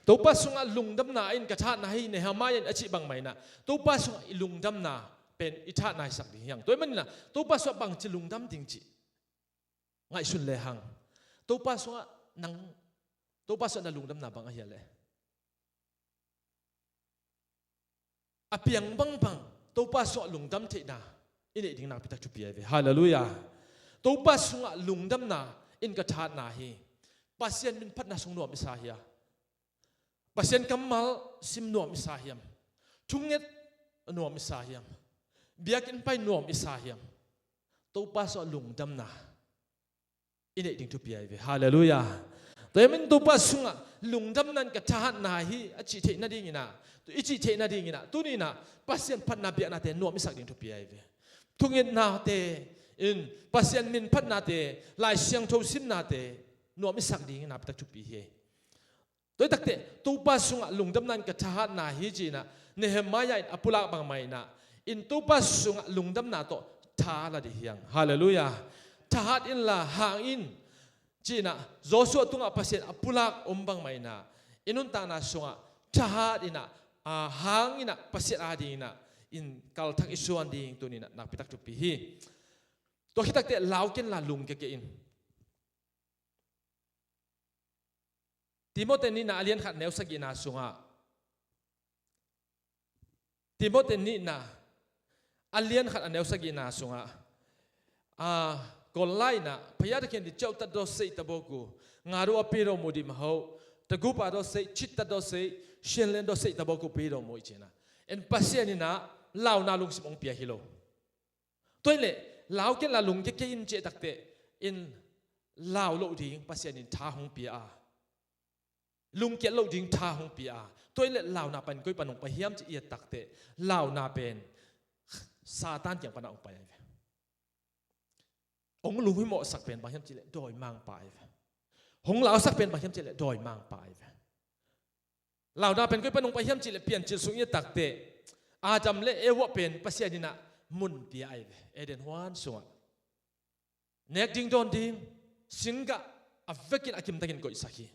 Topa sungah lungdamna in ka thahatna hi, Nehemiah in a cih bangmah in ah Topa sungah i lungdamna pen i thahatna hisak ding hi hang. Tua ahih manin ah Topa sungah bangci lungdam ding cih ngaihsun le hang. Topa sungah nang, Topa sungah na lungdamna bang ahi a leh? a piang bangbang Topa sungah lungdam theihna i neih ding nakpi tak thupi ahi ve. Halleluiah. Topa sungah lungdamna in ka thahatna hi. Pasian minphatna sung nuam i sa hiam? Pasian kammal sim nuam i sa hiam? Thunget nuam i sa hiam? Biakinn pai nuam i sa hiam? Topa sungah lungdamna i neih ding thupi ahi ve. Halleluiah. Tua hi manin Topa sungah lungdamna in ka thahatna hi a cih theih nadingin ah, i cih theih nadingin ah, tuni-in ah Pasian phatna biaknate nuam i sak ding thupi ahi ve. Thungetnate in, Pasian minphatnate, Lai Siangtho simnate nuam i sak ding nakpi tak thupi hi. Tua hi takteh Topa sungah lungdamna in ka thahatna hi ci-in ah Nehemiah in a pulak bangmah in ah, in Topa sungah lungdamna tawh tha la dih hi hang. Halleluiah. Thahat inla hang in ci-in ah Joshua tungah Pasian a pulak om bangmah in ah, i nuntakna sungah thahat in ah, a, hang in ah Pasian adingin ah in kalthak i suan ding tuni-in ah nakpi tak thupi hi. Tua khit takteh lau kenla lungkia kei in. Timoti nihna a lian khat neu sagihna sungah, Timoti nihna a lian khat a neu sagihna sungah, a, Kawl lai in ah, พระยาที่แท้จริง เจ้าตัดโดยสิทธิ์ตะโบกู งาดูอาปีโรมูดิมะโฮ ตะกูปาโดยสิทธิ์ ชิดตัดโดยสิทธิ์ เชียนเลนโดยสิทธิ์ตะโบกูปีโรมู i ci-in ah, in Pasian in ah launa lungsim hong pia hi lo. Tua hi leh lau kenla lungkia kei in cih takteh in lau loh ding Pasian in tha hong pia a, lungkiat loh ding tha hong pia a, tua hi leh launa pen koi pan hong pai hiam cih i et takteh, launa pen Satan kiang pan ah hong pai ahi ve. Hong lunghimawhsak pen bang hiam cih leh dawimangpa ahi ve. Hong lausak pen bang hiam cih leh dawimangpa ahi ve. Launa pen koi pan hong pai hiam cih leh Piancil sung i et takteh, Adam le Eva pen Pasian in ah mun pia ahi ve, Eden huan sungah. Nek ding dawn ding singgah a vekin a kimtakin koihsak hi.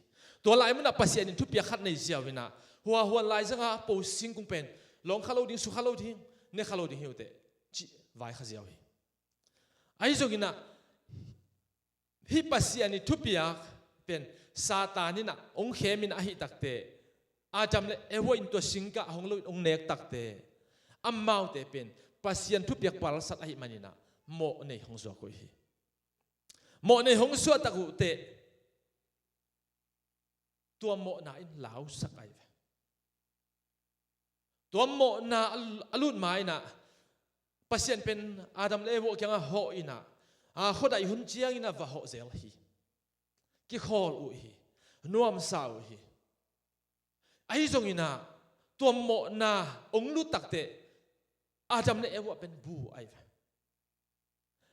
Tua lai munah Pasian in thupiak khat nei ziau in ah, hua huan laizang a po singkung pen lawng kha lo ding, su kha lo ding, ne kha lo ding hi uh teh, cih vai kha ziau hi. Ahi zongin ah, hih Pasian ii thupiak pen Satan in ah hong khem in ahih takteh, Adam le Eva in tua singgah a hong lo in hong nek takteh, amaute pen Pasian thupiak palsat ahih manin ah mawhnei hong zuak uh hi. Mawhnei hong suah tak uh teh, tua mawhna in lausak ahi ve. Tua mawhna a, a lut ma in ah, Pasian pen Adam le Eva kiangah hawh in ah, a, khuadaih hun ciangin a va hawh zel hi. Kikhawl uh hi. Nuamsa uh hi. Ahi zongin ah, tua mawhna hong lut takteh, Adam le Eva pen bu ahi ve.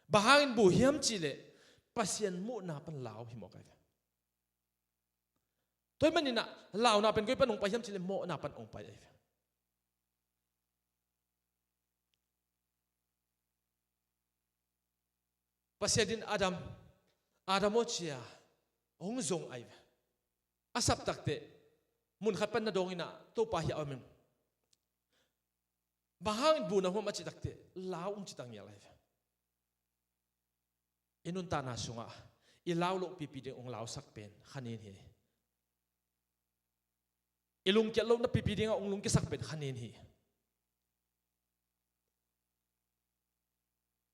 Bang hangin bu hiam cih leh, Pasian muhna pan lau hi mawk ahi ve. Tua hi manin ah, launa pen koi pan hong pai hiam cih leh, mawhna pan hong pai ahi ve. Pasian in Adam, Adam aw ci-a hong zong ahi ve. A sap takteh, mun khat pan na dawng in ah, Topa hiah om ing. Bang hangin bu na hong hiam a cih takteh, lau ung ci ta ngial ahi ve. I nuntakna sungah i lau loh pipi ding hong lausak pen kha nin hi. I lungkiat lohna pipi dingah hong lungkiasak pen kha nin hi.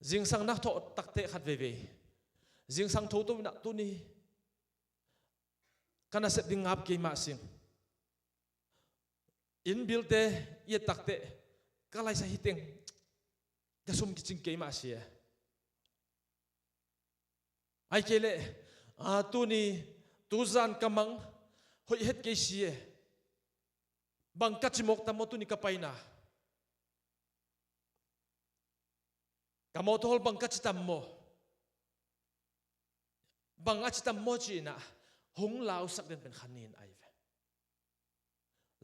Zingsang na thawh takteh khat veivei, zingsang thotho in ah tuni ka nasep ding ngap kei mah sing. Inn bilte i et takteh, ka laisa hi teng, ka sum kicing kei mah si e. Ahih kei leh, a, tuni, tuzan ka mang hoih het kei si e. Bang ka ci mawk tam maw tuni ka paina? Ka mawtaw bang ka ci tam maw? Bang a ci tam maw ci-in ah, hong lausak den pen kha nin ahi ve.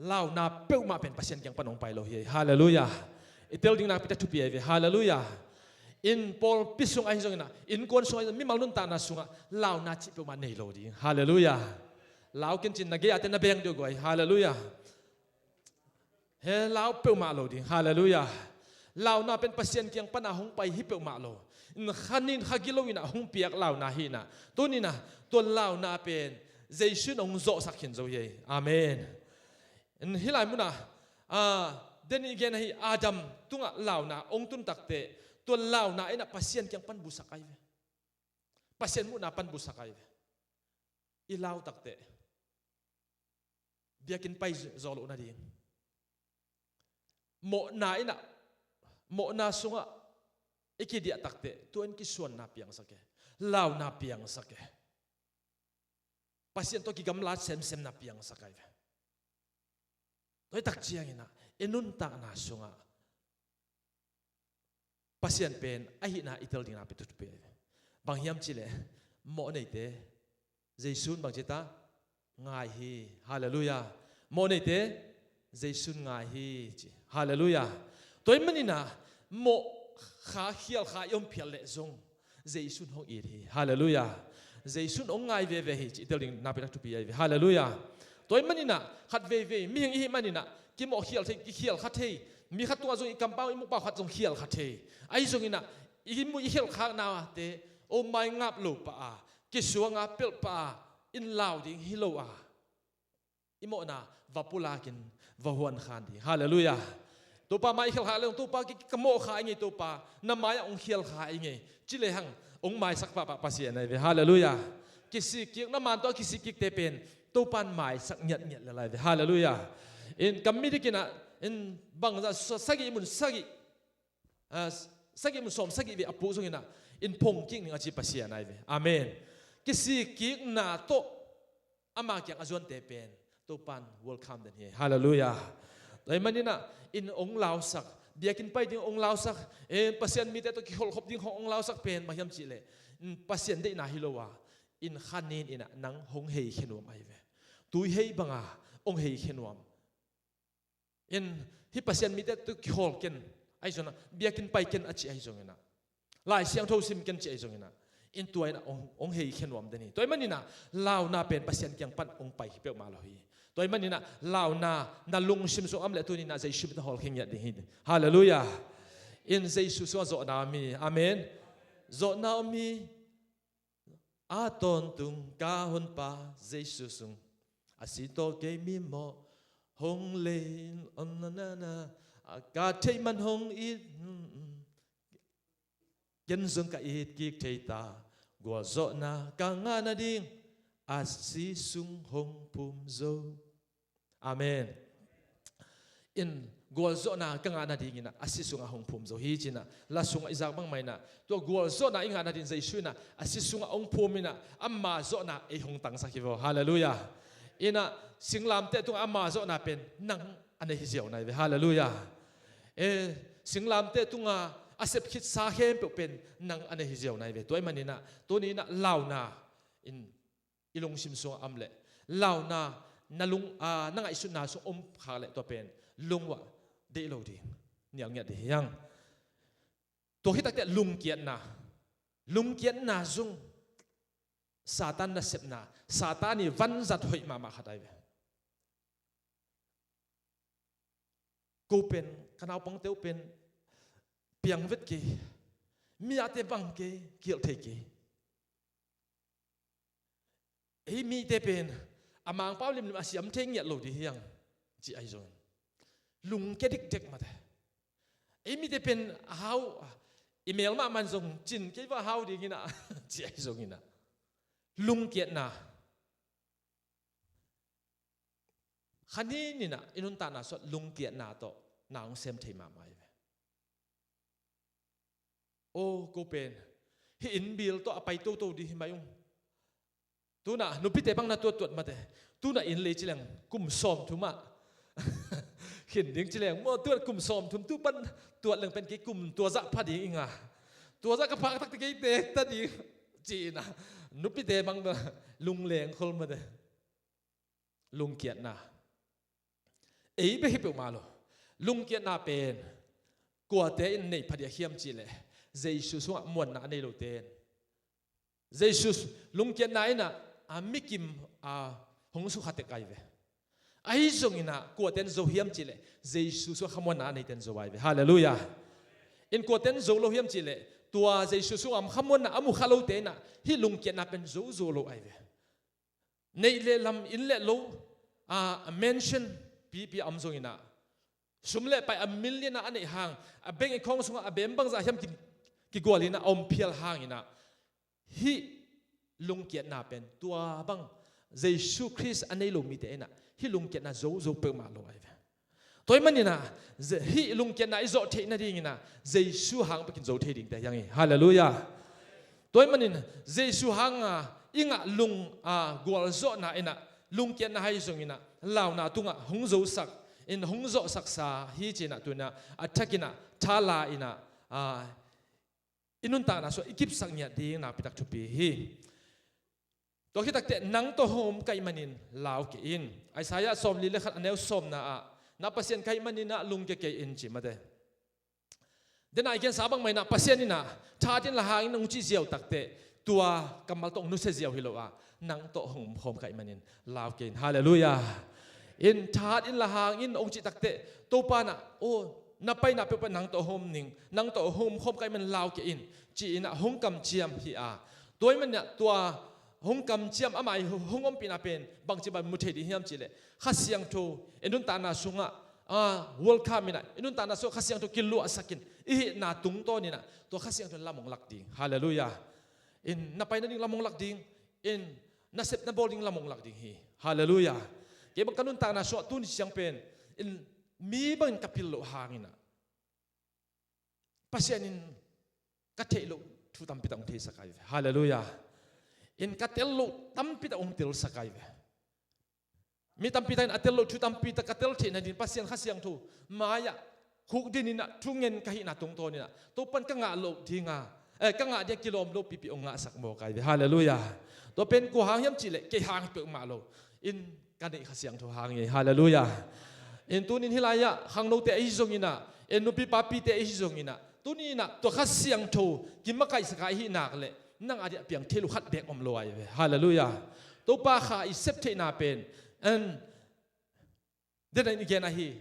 Launa peuhmah pen Pasian kiang pan hong pai lo hi. Halleluiah. I tel ding nakpi tak thupi ahi ve. Halleluiah. Inn pawlpi sung ahi zongin ah, innkuan sung ahi zongin, mimal nuntakna sungah launa cih peuhmah nei lo ding. Halleluiah. Lau ken cin na gei-a te na beng deuh guai. Halleluiah. He lau peuhmah lo ding. Halleluiah. Launa pen Pasian kiang pana hong pai hi peuhmah lo. Kha nin kha gilo in ah hong piak launa hi in ah, tuni in ah tua launa pen Jesu in hong zawhsak khin zo hi. Amen. Hih lai munah, a, Deni gen ahi Adam tungah launa ong tun takteh, tua launa inah Pasian kiang pan busak ai ve. Pasian muhna pan busak ai ve. I lau takteh biakinn pai zawh loh nading. Mawhna inah, mawhna sungah i kidiah takteh, tua in kisuanna piangsak e. Launa piangsak e. Pasian tawh kigamla semsemna piangsak ai ve. Tua i tak cianginah, i nuntakna sungah Pasian pen ahihna i tel dingna pen thupi ai ve. Bang hiam cihleh, mawh neite Jesu in bang ci ta? Ngai hi. Halleluiah. Mawh neite Jesu in ngai hi ci. Halleluiah. Tua ahih maninah mawh kha, khial kha i om phial leh zong Jesu in hong it hi. Halleluiah. Jesu in hong ngai veve hi ci i tel dingna pen a thupi ai ve. Halleluiah. Tua ahih maninah khat veivei mihing i hih maninah kimawh khial thei, kikhial kha thei. Mi khat tungah zong i kampau i mukpau khat zong khial kha thei. Ahi zonginah i muh i khial khaknate, o, maingap lo pah a, kisuanga pelh pah a, in lau ding hi lo a, i mawhna va pulakin va huan khan ding. Halleluiah. Topa mai i khial kha leng, Topa, ki, ka mawh kha i ngei, Topa na mai-ah hong khial kha i ngei, ci lehang hong maisak pahpah Pasian ai ve. Halleluiah. Kisikkik, na man tawh a kisikkikte pen Topa in maisak ngiatngiat le lai ve. Halleluiah. In ka midikinah in bangzah sa-, sagih mun sagih, ah, sagih mun sawm sagih vei a puh zonginah in phongkik ning a ci Pasian ai ve. Amen. Kisikkikna tawh ama kiang a zuante pen Topa in welcome den hi. Halleluiah. Tua ahih maninah in hong lausak, biakinn pai ding hong lausak, eh, Pasian mite tawh kiholhkhop ding hong, hong lausak pen bang hiam cihleh, in Pasian deihna hi lo a, in kha nin inah nang hong heikhia nuam ai ve. Tui hei banga hong heikhia nuam. In hih Pasian mite tawh kihawl ken, ahi zonginah biakinn pai ken a ci ahi zonginah, Lai Siangtho sim ken ci ahi zonginah, in tua inah hong, hong heikhia nuam den hi. Tua ahih maninah launa pen Pasian kiang pan hong pai hi peuhmah lo hi. Tua ahih maninah launa na lungsim sung a om leh tuninah Jesu min tawh hawlkhia ngiat ding hi. Halleluiah. In Jesu sungah zawhna om hi. Amen. Zawhna om hi. A tawntung ka honpa Jesu sung, a si tawh kei mimawh hong lei in, on na na na, a ka theih man hong it, mm, mm. Ken zong ka it kik thei ta, gualzawhna ka ngah nading a si sung hong phum zo. Amen. In gualzawhna ka ngah nadinginah a si sungah hong phum zo hi cinah, la sungah i zak bangmah inah, tua gualzawhna i ngah nading Jesu inah a si sungah hong phum inah ama zawhna ei hong tangsak hi vaw. Halleluiah. Inah singlamteh tungah ama zawhna pen nang a nei hi ziau nai ve. Halleluiah. Eh, singlamteh tungah a sep khitsa khempeuh pen nang a nei hi ziau nai ve. Tua ahih maninah tuni inah launa in i lungsim sungah om leh, launa na lung, aa, na ngaihsutna sung om khak leh tua pen lungua deih lo ding, nial ngiat ding hi hang. Tua khit takte lungkiatna, lungkiatna zong Satan nasepna, Satan i vanzat hoih mahmah khat ai ve. Ko pen, ka naupangte uh pen piang vet kei, mi ahte bang kei, kihelh thei kei. Ei mite pen a mangpau limlim a siam thei ngiat lo ding hi hang, ci ahi zongin lungkia dikdek mate. Ei mite pen a hau, i mel mahmah in zong cin kei va hau ding inah, ci ahi zongin ah lungkiatna. Kha ni ninah i nuntakna sungah lungkiatna tawh na hong sem thei mahmah hi ve. Aw, ko pen hih inn bill tawh a pai toto ding hi mai ung. Tunah nupite bang na tuattuat mate. Tunah inn lei ci leng kum sawmthum ah khin ding ci leng maw, tuat kum sawmthum tu pan tuat leng pen kei kum tuazah pha ding i nga. Tuazah ka phak takte kei teek ta ding ci-inah nupite bang na lungleng khol mate. Lungkiatna. Ei bek hi peuhmah lo. Lungkiatna pen kuate in nei phadiak hiam cihleh Jesu sungah muanna a nei lote in. Jesu lungkiatna inah a mikim a hong sukha tek ai ve. Ahi zonginah kuate in zo hiam cihleh Jesu sungah khamuanna a neite in zo ai ve. Halleluiah. In kuate in zo lo hiam cihleh tua Jesu sungah khamuanna a mukha lote inah hih lungkiatna pen zo zo lo ai ve. Neih le lam, inn le lo, a, a mansion pipi a om zonginah sum le pai a million a a neih hang, a bank account sungah a bem bangzah hiam ki, kigual in a om phial hangin a, hih lungkiatna pen tua bang Jesu Khrist a nei lo mite in a hih lungkiatna zo zo peuhmah lo ahi ve. Tua ahih manin a, ze-, hih lungkiatna i zawh theih nadingin a, Jesu hang bekin zo thei dingte hi hang hi. Halleluiah. Tua ahih manin Jesu hanga i ngah lung, a, gualzawhna in a, lungkiatna ahi zongin a, launa tungah hong zosak in, hong zawhsaksa hi ci-in a, tu-in a, a thakin a, tha la in a, a, i nuntakna sungah i kipsak ngiat ding nakpi tak thupi hi. Tua khit takteh nang tawh hong om ka hih manin lau kei in. Isaiah sawmli le khat a neu sawmna ah, na Pasian ka hih manin a lungkia kei in ci mate. Dena i gensa bangmah in a Pasian in a thahat inla hang in hong cih ziau takteh tua kammal tawh hong nusia ziau hi lo a, nang tawh hong omkhawm ka hih manin lau kei in. Halleluiah. In thahat inla hang in hong cih takteh Topa in a, aw, na paina peuhpeuh nang tawh hong om ning, nang tawh hong omkhawm ka hih manin lau kei in ci-in a hong kamciam hi a. Tua ahih manin a tua hong kamciam, amah i hong ompihna pen bangci bang mu thei ding hiam cih leh, Kha Siangtho i nuntakna sungah, a, welcome in a, i nuntakna sungah Kha Siangtho kiluahsak in i hihna tungtawn in a, tua Kha Siangtho in lam hong lak ding. Halleluiah. In na pai nading lam hong lak ding, in na sep na bawl ding lam hong lak ding hi. Halleluiah. Kei bang ka nuntakna sungah tuni ciang pen in mi bangin ka pil loh hangin a, Pasian in ka theih loh thu tampi tak hong theisak ahi ve. Halleluiah. In ka tel loh tampi tak hong telsak ahi ve. Mi tampi takin a tel loh thu tampi tak ka tel theih nading Pasian Kha Siangtho mai-ah khukdin in a thungen ka hihna tungtawn in a, Topa in ka ngah loh ding a, eh, ka ngah ding a kilawm lopipi hong ngahsak mawk ahi ve. Halleluiah. Tua pen kua hang hiam cih leh kei hang hi peuhmah lo. In ka neih Kha Siangtho hang hi. Halleluiah. In tuni in hih lai-ah khangnote ahi zongin a, in nupi papite ahi zongin a, tuni in a tua Kha Siangtho kimakaihsak a i hih nak leh nang a ding a piang thei loh khat beek om lo ahi ve. Halleluiah. Topa Kha i sep theihna pen, in, dena in i gen ahi,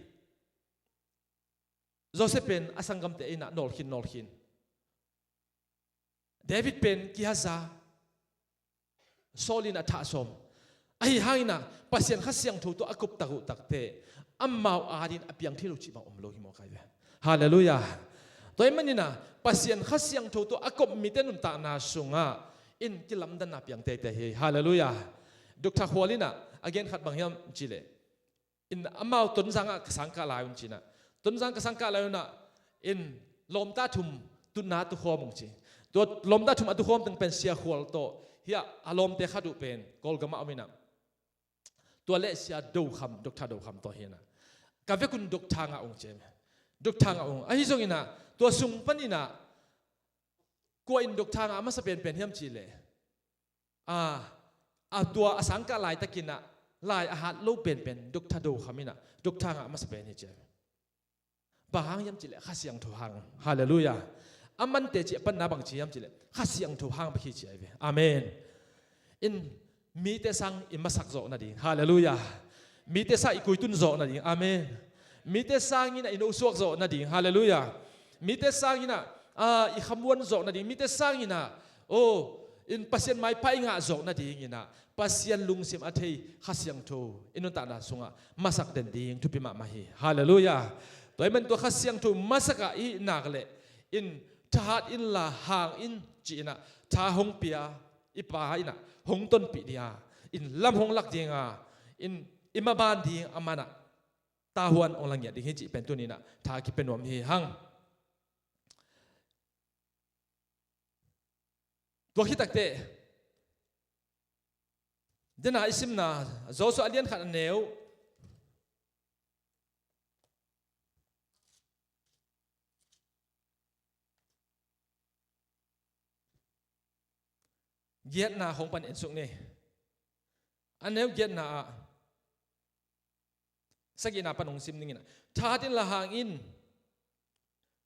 Joseph pen a sanggamte in a nawlkhin nawlkhin. David pen kihaza, Saul in a thah sawm. Ahi hangin a Pasian Kha Siangtho tawh a kop tak uh takteh amau adingin a piang thei lo cih bang om lo hi mawk ahi ve. Halleluiah. Tua ahih manin a Pasian Kha Siangtho tawh a kop mite nuntakna sungah in kilamdanna piang teitei hi. Halleluiah. Doctor Khual in a a gen khat bang hiam cih leh, in amau Tonzang ah ka sangkah lai un ci-in a, Tonzang ka sangkah lai un a, in lawmta thum tutna tukhawm ung ci. Tua lawmta thum a tukhawm teng pen Sia Khual tawh, hiah a lawmte khat uh pen Kawlgam ah om in a, tua le Sia Do Kham, Doctor Do Kham tawh hi in a, ka vekun Doctor ngah ung ci. Doctor ngah ung. Ahi zongin a tua sung panin a kua in Doctor ngah masa penpen hiam cih leh, a, a tua a sangkah laitakin a lai a hat lo penpen Doctor Do Kham in a Doctor ngah masa pen hi ci. Bang hang hiam cih leh Kha Siangtho hang. Halleluiah. A mante cih a panna bang ci hiam cih leh Kha Siangtho hang bek hi ci ahi ve. Amen. In mite sang i masak zawh nading. Halleluiah. Mite sang i kuitun zawh nading. Amen. Mite sang in a i nosuak zawh nading. Halleluiah. Mite sang in a, a, i khamuan zawh nading. Mite sang in a, aw, in Pasian maipha i ngah zawh nadingin a Pasian lungsim a thei Kha Siangtho i nuntakna sungah masak den ding thupi mahmah hi. Halleluiah. Tua ahih manin tua Kha Siangtho masak a i hih nak leh in thahat inla hang in ci-in a tha hong pia i Pa in a hong tonpih ding a, in lam hong lak ding a, in i maban ding a man a tavuan hong la ngiat ding hi cih pen tuni in a tha kipia nuam hi hang. Tua khit takteh dena i simna Joshua a lian khat a neu giatna khong pan en suk ni. A neu giatna ah sagihna pan hong sim ning in a, thahat inla hang in,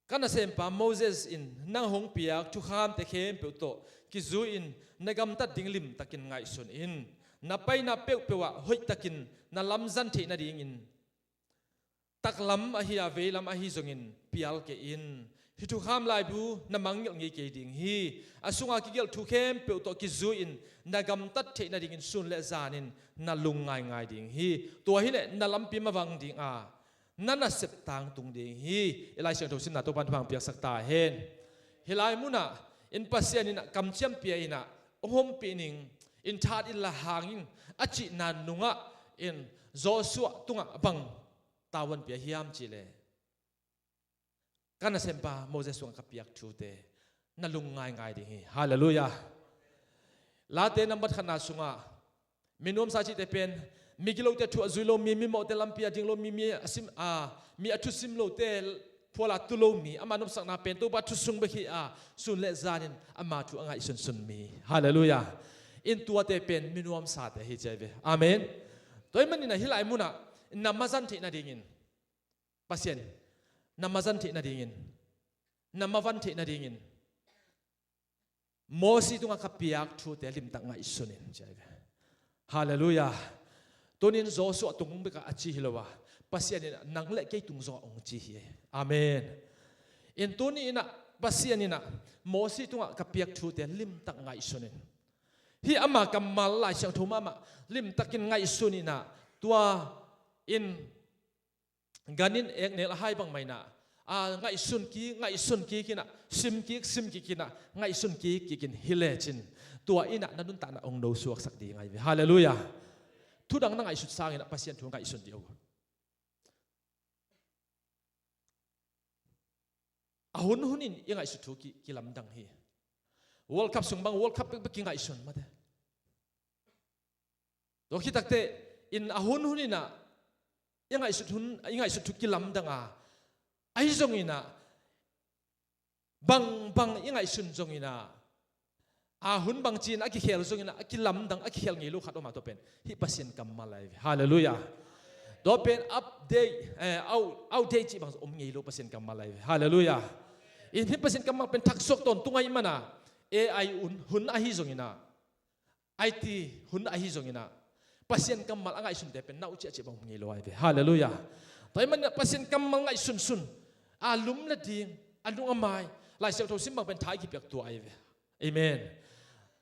ka nasempa Moses in nang hong piak thukhamte khempeuh tawh kizui-in na gamtat ding limtakin ngaihsun in. Na paina peuhpeuh ah hoihtakin na lamzang theih nadingin taklam ahi a veilam ahi zongin pial kei in. Hih thukham laibu na mangngilh ngei kei ding hi. A sunga kigelh thu khempeuh tawh kizui-in na gamtat theih nadingin sun le zanin na lung ngaingai ding hi. Tua hileh na lampi mavang ding a, na nasep tangtung ding hi. I Lai Siangtho simna Topa'n thupha piaksak ta hen. Hih lai munah in Pasian in ah kamciam pia in ah hong ompih ning, in thahat inla hang in, a cihna nungah in Joshua tungah bang tavuan pia hiam cih leh, ka nasempa Moses tungah ka piak thute na lungngaingai ding hi. Halleluiah. Late nambat khatna sungah mi nuamsa cihte pen, mi gilote thu a zui lo mi, mi mawhte lampi a ding lo mi, mi a sim, a, mi a thusim lote phual a tu lo mi, ama nopsakna pen Topa thu sung bek hi a, sun le zanin ama thu a ngaihsunsun mi. Halleluiah. In tuate pen mi nuamsate hi ci hi ve. Amen. Tua ahih manin ah hih lai munah na mazan theih nadingin, Pasian, na mazan theih nadingin, na mavan theih nadingin Mosi tungah ka piak thute limtak ngaihsun in ci hi ve. Halleluiah. Tunin Joshua tung bekah a ci hi lo a, Pasian in ah nang le kei tung zongah hong ci hi. Amen. In tuni in ah Pasian in ah Mosi tungah ka piak thute limtak ngaihsun in, hih ama kammal, Lai Siangtho mahmah limtakin ngaihsun in ah, tua in gan in eknel a hai bangmah in ah, a, ngaihsun kik, ngaihsun kik in ah, sim kik, sim kik in ah, ngaihsun kik kik in hi lecin, tua in ah na nuntakna hong nosuaksak ding ahi ve. Halleluiah. Thudang na ngaihsut sangin ah Pasian thu ngaihsun dih o. A hun hun in i ngaihsut thu ki, kilamdang hi. World Cup sung bang World Cup bekbek kingaihsun mate. Tua khit takteh in a hun hun in ah i ngaihsut hun, i ngaihsut thu kilamdang a, ahi zongin ah, bang bang i ngaihsun zongin ah, a hun bangci in a kikhel zongin ah, a kilamdang, a kikhel ngei lo khat om a, tua pen hih Pasian kammal ahi ve. Halleluiah. Tua pen update, eh, out, outdate cih bang om ngei lo Pasian kammal ahi ve. Halleluiah. In hih Pasian kammal pen thaksuak tawntung ahih man a, A I hun, hun ahi zongin ah, I T hun ahi zongin ah, Pasian kammal a ngaihsunte pen nau ciahciah bang om ngei lo ahi ve. Halleluiah. Tua ahih manin ah Pasian kammal ngaihsunsun, a lum le ding, a lung a mai, Lai Siangtho sim bang pen tha i kipiak tua ahi ve. Amen.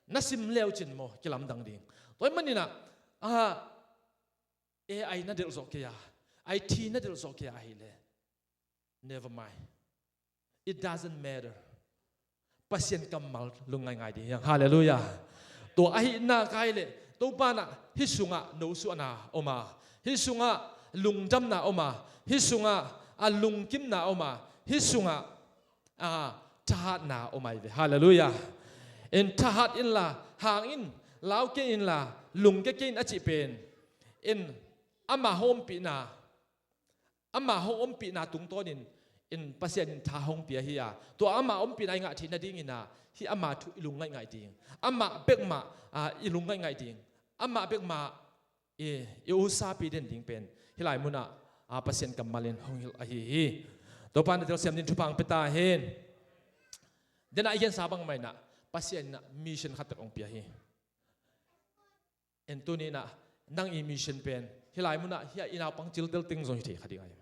Na sim leucin maw kilamdang ding. Tua ahih manin ah, a, A I na delh zawh kei a, I T na delh zawh kei a ahih leh, never mind. It doesn't matter. Pasian kammal lungngaingai ding hi hang. Halleluiah. Tua ahih nak leh Topa in ah hih sungah nosuahna om a, hih sungah lungdamna om a, hih sungah a lungkimna om a, hih sungah, a, thahatna om ahi ve. Halleluiah. In thahat inla hang in, lau kei inla lungkia kei in a cih pen, in ama hong ompihna, ama hong ompihna tungtawnin in Pasian in tha hong pia hi a, tua ama ompihna i ngah theih nadingin ah, hih ama thu i lungngaih ngaih ding, amah bekmah, a, i lungngaih ngaih ding, amah bekmah i, i usapi den ding pen hih lai munah, a, Pasian kammal in hong hilh ahi hi. Topa in na telsiam ding thupha hong pia ta hen. Denah i gensa bangmah in ah Pasian in ah mission khat pek hong pia hi. En tuni in ah nang i mission pen hih lai munah hih a i naupang ciltel teng zong hi thei kha ding ahi.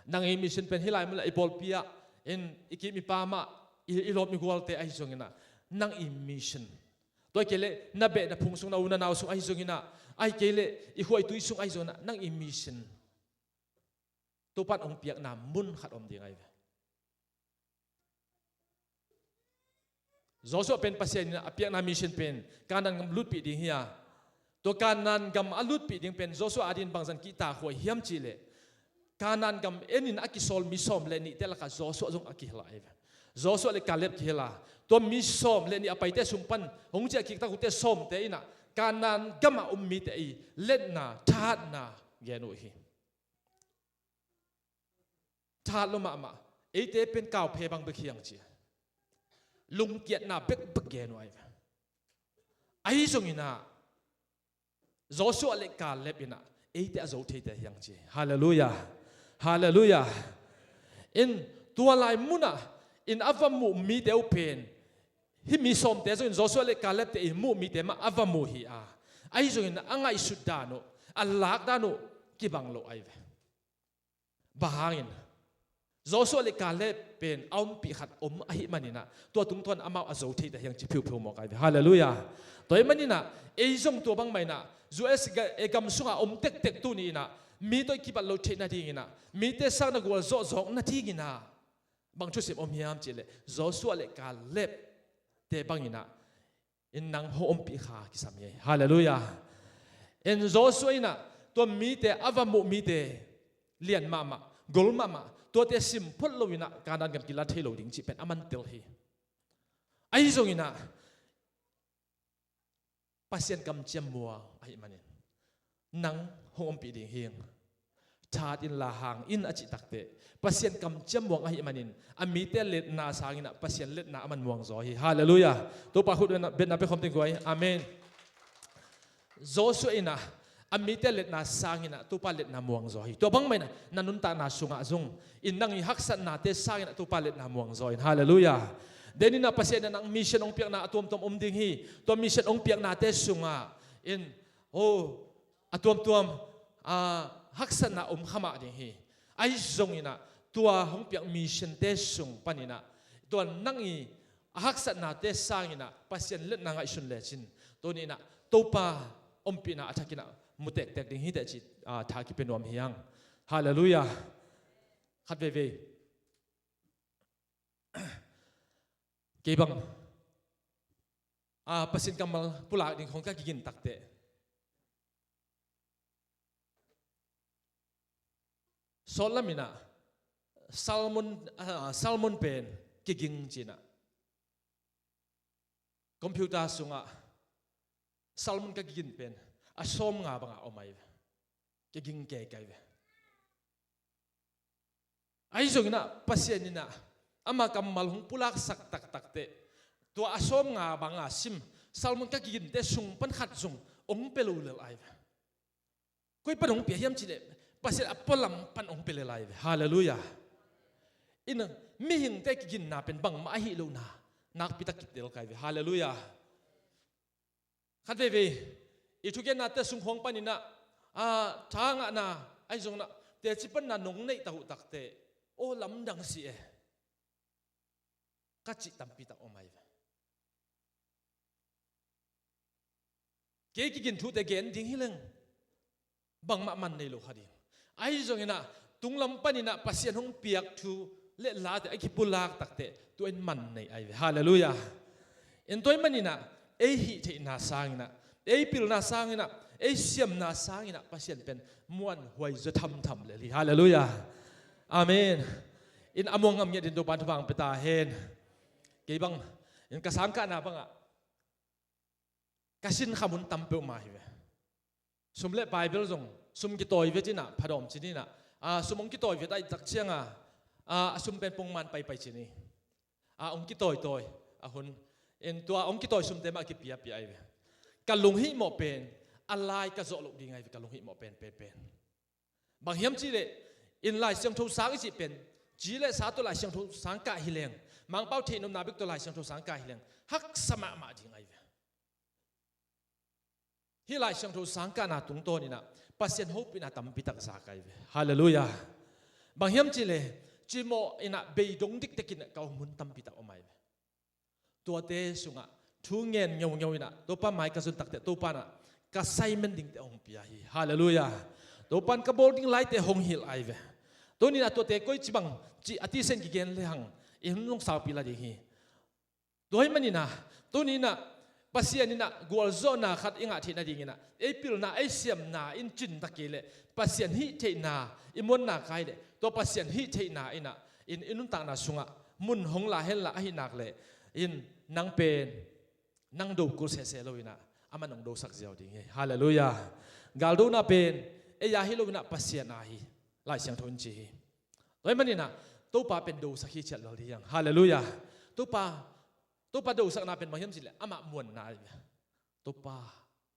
Nang i mission pen hih lai munah i pawlpi ah, en i kim i pam ah, i, i lawm i gualte ahi zongin ah, nang i mission, tua kei leh na beh na phung sung, na u na nau sung ahi zongin ah, ahih kei leh i khua i tui sung ahi zongin ah, nang i mission Topa in hong piakna mun khat om ding ahi ve. Joshua pen Pasian in a piakna mission pen Kanaan gam lutpih ding hi a, tua Kanaan gam a lutpih ding pen Joshua adingin bangzah kihtakhuai hiam cih leh, Kanaan gam en in a kisawl mi sawm le nihte lakah Joshua zong a kihel ahi ve. Joshua le Kaleb kihel a, tua mi sawm le nih a paite sung pan hong ciah kiktak uhte sawmte in ah Kanaan gam a om mite i letna, thahatna gen uh hi. Thahat lua mahmah, eite pen kauphe bang bek hi hang ci a, lungkiatna bekbek gen uh ahi ve. Ahi zongin ah Joshua le Kaleb in ah eite a zo theite hi hang ci. Halleluiah. Halleluiah. In tua lai munah in a va muh mite uh pen, hih mi sawmte zongin Joshua le Kalebte i muh mite mah a va muh hi a, ahi zongin ah a ngaihsut dan uh, a lak dan uh kibang lo ahi ve. Bang hangin? Joshua le Kaleb pen a ompih khat om ahih manin ah, tua tungtawn amau a zo theite hi hang ci phiupheu mawk ahi ve. Halleluiah. Tua ahih manin ah ei zong tua bangmah in ah U S A gam sungah om tektek tuni in ah mi tawh i kibat loh theih nadingin ah, mite sang na gualzawh zawk nadingin ah bang thusim om hiam cihleh, Joshua le Kaleb te bangin ah, in nang hong ompih kha kisam hi. Halleluiah. In Joshua in ah tua mite, a va muh mite lian mahmah, gol mahmah, tuate sim phot loin ah Kanaan gam kila thei lo ding cih pen a man tel hi. Ahi zongin ah Pasian kamciam muang ahih manin nang hong ompih ding hi. That in, la hang in a cih takteh, Pasian kamciam muang ahih manin a mite letna sangin ah Pasian letna a man muang zaw hi. Halleluiah. Topa khut betna, betna pia khawm ding guai. Amen. Joshua in ah a mite letna sangin ah Topa letna muang zaw hi. Tua bangmah in ah na nuntakna sungah zong in nang i haksatnate sangin ah Topa letna muang zaw in. Halleluiah. Denin ah Pasian in ah nang mission hong piakna a tuamtuam om ding hi. Tua mission hong piaknate sungah in, oh, a tuamtuam, ah, haksatna om kha mah ding hi. Ahi zongin ah tua hong piak missionte sung panin ah tua nang i a haksatnate sangin ah Pasian letna ngaihsun lecin, tuni in ah Topa ompihna a thakin ah mu tektek ding hi teh cih, ah, tha kipia nuam hi hang. Halleluiah. Khat veivei, kei bang, ah, Pasian kammal pulak ding khong ka kigin takteh, sawtlam in ah Salmon, ah, Salmon pen kiging ci-in ah computer sungah Salmon ka kigin pen a sawmnga bangah om ahi ve. Kiging kei kai ve. Ahi zongin ah Pasian in ah ama kammal hong pulaksak taktak teh, tua a sawmnga banga sim Salmon ka kiginte sung pan khat zong hong pia lo lel ahi ve. Koi pan hong pia hiam cihleh, Pasian a pualam pan hong pia lel ahi ve. Halleluiah. In ah mihingte kiginna pen bangmah ahi lohna nakpi tak kitel kai ve. Halleluiah. Khat veivei i thugennate sung khawng panin ah, ah, thangahna, ahi zongin ah teci panna nong neih ta uh takteh, aw, lamdang si e, ka cih tampi tak om ahi ve. Kei kigin thute gen ding hi leng bangmah man nei lo kha ding. Ahi zongin ah tunglam panin ah Pasian hong piak thu le late a kipulak takteh tua in man nei ahi ve. Halleluiah. In tua ahih manin ah ei hih theihna sangin ah, ei pilna sangin ah, ei siamna sangin ah Pasian pen muanhuai zaw thamtham lel hi. Halleluiah. Amen. In a muang ngam ngiat in Topa'n thupha hong pia ta hen. Kei bang in ka sangkahna bangah ka sin kha mun tam peuhmah hi ve. Sum le pai bel zong sum kitawi ve ci-in ah phadawm ci-in ah, ah, sum hong kitawi ve ta i tak ciangah, ah, a sum pen pongman paipai ci-in ah, ah, hong kitawi tawi a hun in tua hong kitawi sumte mah kipiapia ahi ve. Ka lunghihmawh pen a lai ka zawh loh ding ahi ve, ka lunghihmawh pen penpen. Bang hiam cihleh, in Lai Siangtho sang i cih pen, ci le sa tawh Lai Siangtho sang kah hi leng, Mangpau theihnopna bek tawh Lai Siangtho sang kah hi leng, haksa mahmah ding ahi ve. Hih Lai Siangtho sang kahna tungtawnin ah Pasian hopihna tampi tak za ka hi ve. Halleluiah. Bang hiam cihleh, cimawh in ah beidong diktekin ah ka om hun tampi tak om ahi ve. Tuate sungah thu ngen ngeungeu in ah Topa mai ka zon takteh Topa'n ah ka assignment dingte hong pia hi. Halleluiah. Topa'n ka bawl ding laite hong hilh ahi ve. Tuni-in ah tuate koi ci bang cih a tisen kigen lehang i hun zong saupi la ding hi. Tua ahih manin ah, tuni-in ah Pasian in ah gualzawhna khat i ngah theih nadingin ah, ei pilna, ei siamna in cin ta kei leh, Pasian hih theihna i muanna kai leh, tua Pasian hih theihna in ah, in i nuntakna sungah mun hong la henla, ahih nak leh in nang pen nang do kul sehseh lo-in ah, aman hong dosak ziau ding hi. Halleluiah. Galdona pen ei a hi lo-in ah Pasian a hi, Lai Siangtho in ci hi. Tua ahih manin ah Topa pen dosak hi ciat lel hi hang. Halleluiah. Topa, Topa dosakna pen bang hiam cih leh amah muanna ahi ve. Topa,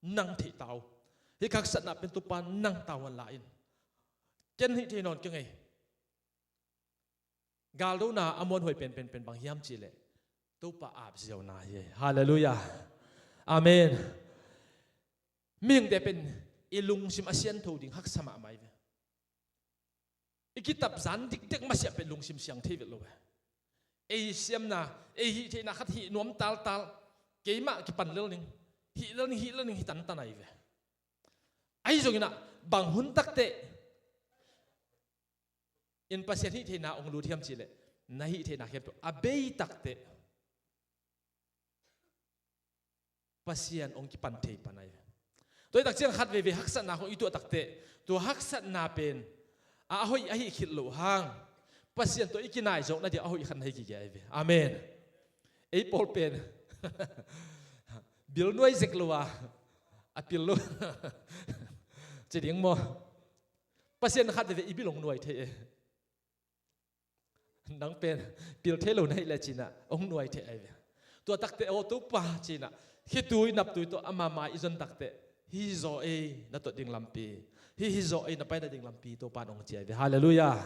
nang theih ta uh. Hih ka haksatna pen Topa nang tavuan la in. Ken hih thei nawn keng ei. Galdona a muanhuai penpen pen bang hiam cih leh Topa ap ziauna hi. Halleluiah. Amen. Mihingte pen i lungsim a siangtho ding haksa mahmah hi ve. I kitap zan dikdek masiah pen lungsim siang thei vet lo ve. Ei siamna, ei hih theihna khat hih nuam taltal, keimah kipan lel ning, hih lel ning, hih lel ning, hi tantan ahi ve. Ahi zongin ah bang hun takteh in Pasian hih theihna hong lut hiam cihleh, na hih theihna khempeuh a bei takteh Pasian hong kipan thei pan ahi ve. Tua hi tak ciang khat veve haksatna khong i tuah takteh, tua haksatna pen a, a hoih ahi khit loh hang Pasian tawh i kinai zawkna dia a hoih khat na hi kik ahi ve. Amen. Ei pawl pen bil nuai zek lo a, a pil lo ci ding maw? Pasian khat veve i bil hong nuai thei e. Nang pen pil thei lo na hih leh cinah hong nuai thei ahi ve. Tua takteh aw Topa cinah khitui naptui tawh ama mai i zon takteh, hih hi zaw ei na tuat ding lampi, hih hi zaw ei na paina ding lampi Topa in hong ci ahi ve. Halleluiah.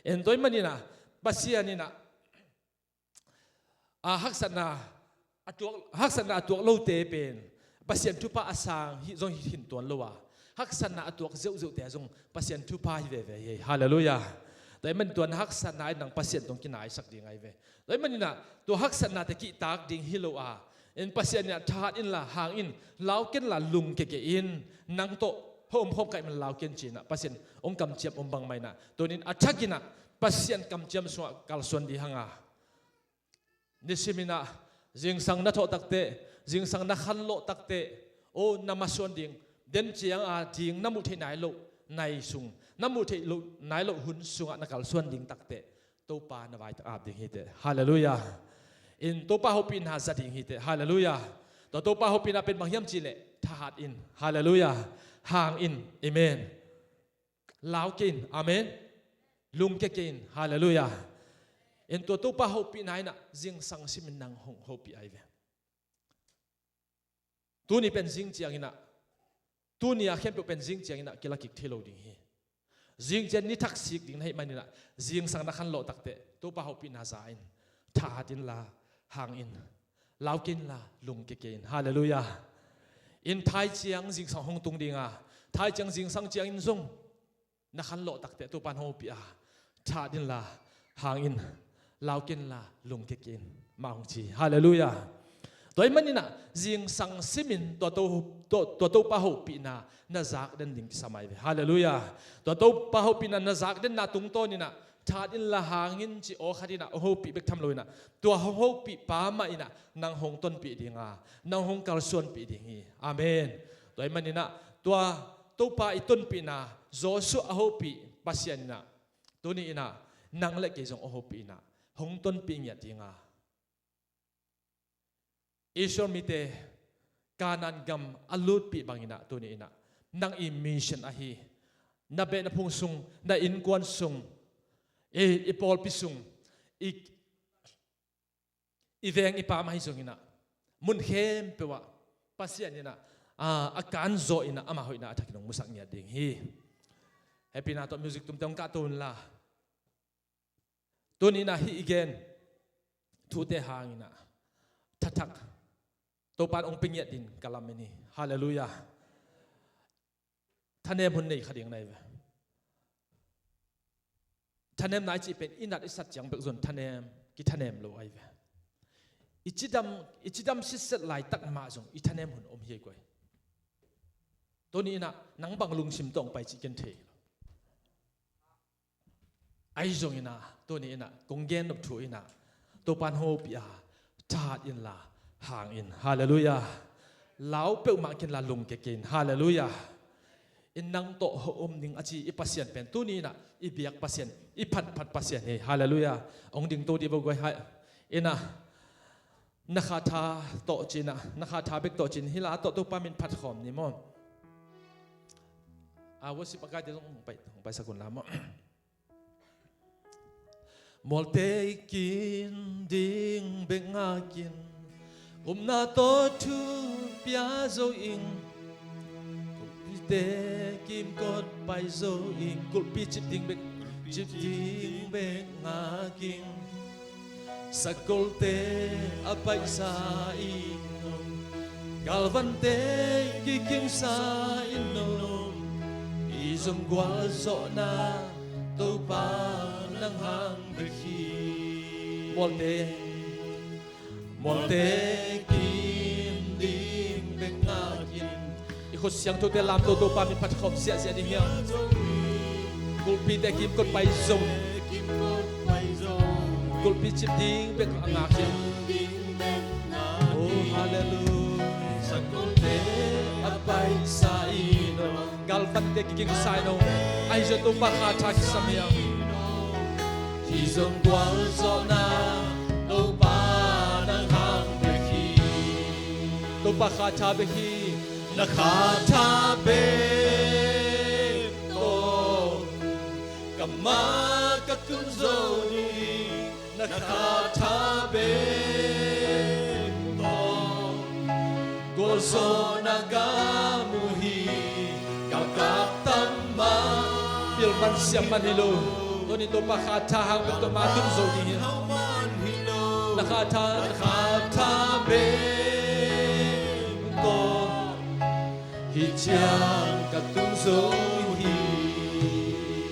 En tua ahih maninah Pasian inah a, haksatna a tuak, haksatna a tuak lote pen Pasian thupha a sang hi zong hi hin tuan lo a, haksatna a tuak zeuhzeuhte a zong Pasian thupha hi veve hi. Halleluiah. Tua ahih manin tua na haksatna in nang Pasian tawh kinaisak ding ahi ve. Tua ahih maninah tua haksatnate kihtak ding hi lo a, en Pasian inah thahat inla hang in, lau kenla lungkia kei in, nang tawh hong omkhawm ka hih man lau ken cinah Pasian hong kamciam om bangmah inah tunin a thakinah Pasian kamciam sungah kalsuan ding hang a, nisim inah zingsang na thawh takteh, zingsang na khanlawh takteh, aw na masuan ding, den ciang a ding na muh theih nai loh nai sung, na muh theih loh nai loh hun sungah na kalsuan ding takteh Topa na vai tak ap ding hi teh. Halleluiah. In Topa hopihna za ding hi teh. Halleluiah. Tua Topa hopihna pen bang hiam cihleh thahat in. Halleluiah. Hang in. Amen. Lau kei in. Amen. Lungkia kei in. Halleluiah. En tua Topa hopihna inah zingsang simin nang hong hopih ahi ve. Tuni pen zing cianginah, tuni a khempeuh pen zing cianginah kila kik thei lo ding hi. Zing ciang ni thak sik ding na hih maninah zingsang na khanlawh takteh Topa hopihna za in, thahat inla hang in, lau kei inla lungkia kei in. Halleluiah. In thai ciang zingsang hong tung ding a, thai ciang zingsang ciangin zong na khanlawh takteh Topa in hong hopih a, thahat inla hang in, lau kei inla lungkia kei in, mah hong ci. Halleluiah. Tua ahih maninah zingsang simin tua To, tua, tua Topa hopihna na zakden ding kisam ahi ve. Halleluiah. Tua Topa hopihna na zakdenna tungtawninah thahat inla hang in ci aw khat inah hong hopih bek tham loinah, tua hong hopih pa mah inah nang hong tonpih ding a, nang hong kalsuanpih ding hi. Amen. Tua ahih maninah tua Topa i tonpihna, Joshua a hopih Pasian inah tuni inah nang le kei zong a hopih inah hong tonpih ngiat ding a, Israel mite Kanaan gam a lutpih banginah tuni inah nang i mission ahi, na beh na phung sung, na innkuan sung, i, i pawlpi sung, i, i veng i pam ahi zonginah mun khempeuh ah Pasian inah, a, a kanzaw inah ama hoihna a thakin hong musak ngiat ding hi. Hehpihna tawh music tumte hong kahto unla, tuni inah hih i gen thute hanginah thathak Topa in hong pia ngiat ding ka lamen hi. Halleluiah. Thanem hun nei kha ding na hi ve. Thanemna i cih pen i nat i sat ciang bek zong thanem, kithanem lo ahi ve. I cidam, i cidam sitset laitak mah zong i thanem hun om hi koi. Tuni inah nang bang lungsim tawh hong pai cih ken thei lo. Ahi zonginah tuni inah kong gen nop thu inah Topa in hong hopih a, thahat inla hang in. Halleluiah. Lau peuhmah kei inla lungkia kei in. Halleluiah. In nang tawh hong om ding a ci i Pasian pen tuni inah i biak Pasian, i phatphat Pasian hi. Halleluiah. Hong dingto dih vo guai hai. Inah na kha tha tawh cinah, na kha tha bek tawh cin hih la tawh Topa min phat khawm ni maw? A, worship a kaite zong hong pai, hong paisak unla maw? Mualte i kim ding bek ngakin, upna tawh thu pia zo ing. Kulhpite kimkot pai zo ing. Kulhpi cip ding bek, cip ding bek ngakin. Sakolte a paisa in, galvante kikimsa in, i zom gualzawhna Topa nang hang bek hi. Mualte, mualte kim ding bek ngakin. I khut siangthote lamto Topa min phat khawm siahsiah ding hiam? Kulhpite kimkot pai zo. Kulhpi cip ding bek a ngak hiam? Oh, hallelujah. Galvante kiging sa in aw. Ahi zong Topa kha tha kisam hiam? Hi zong gualzawhna Topa nang hang bek hi. Topa kha tha bek hi. Na kha tha bek tawh ka mah ka tun zo ding hi. Na kha tha bek tawh gualzawhna ka mu hi. Ka kap tam mah, pil man siam man hi lo. Tuni Topa kha tha hang bek tawh mah tun zo ding hi. Na kha tha, na kha tha bek tawh hi ciang ka tung zo hi.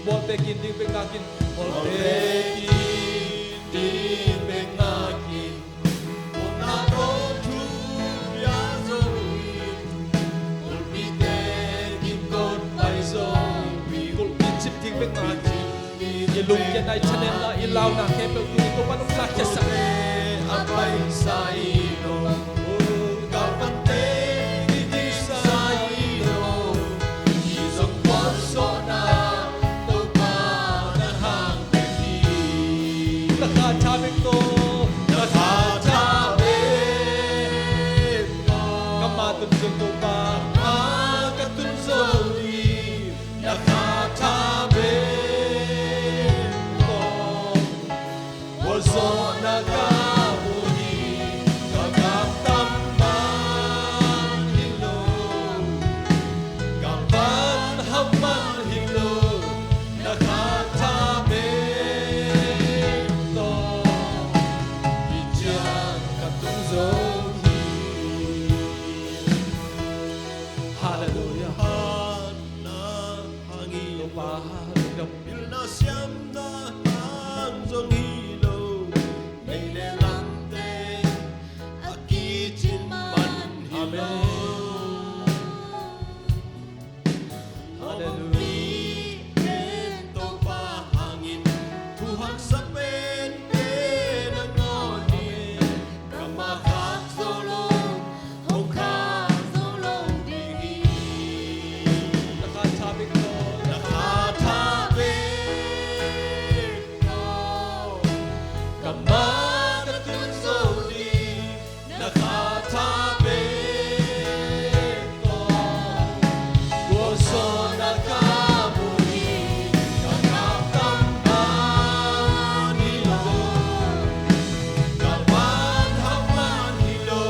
Mualte kin ding bek ngak in. Mualte kin ding bek ngak in. Kona ko thu bia zo hi. Kulhpite kin kot pai zo hi. Kulhpi cip ding bek ngak in. I lungkiatna, i thanemna, i launa khempeuh tuni Topa nong lakkhiatsak. A paisa i lo, galvante i diksa i lo, i zong puansuahna Topa na hang bek hi. Na kha tha bek tawh, na kha tha bek tawh, ka mah tun zo Topa, ka mah ka tun zo hi. Na kha tha bek tawh gualzawhna ka mu hi. Ka kap tam man hi lo, ka van ham man hi lo. Na kha tha bek tawh hi ciang ka tung zo hi. Hallelujah. Topa, pilna siamna hang zong hi lo, nei le lamte a kicin man hi lo. Amen. Hallelujah. Topa hangin thu haksa pen pen a ngawn hi. Ka mah khak zo lo, hong khak zo lo ding hi. Na kha tha bek tawh, na kha tha bek tawh, ka mah ka tun zo ding. Na kha tha bek tawh gualzawhna ka mu hi. Ka kap tam man hi lo, ka van ham man hi lo.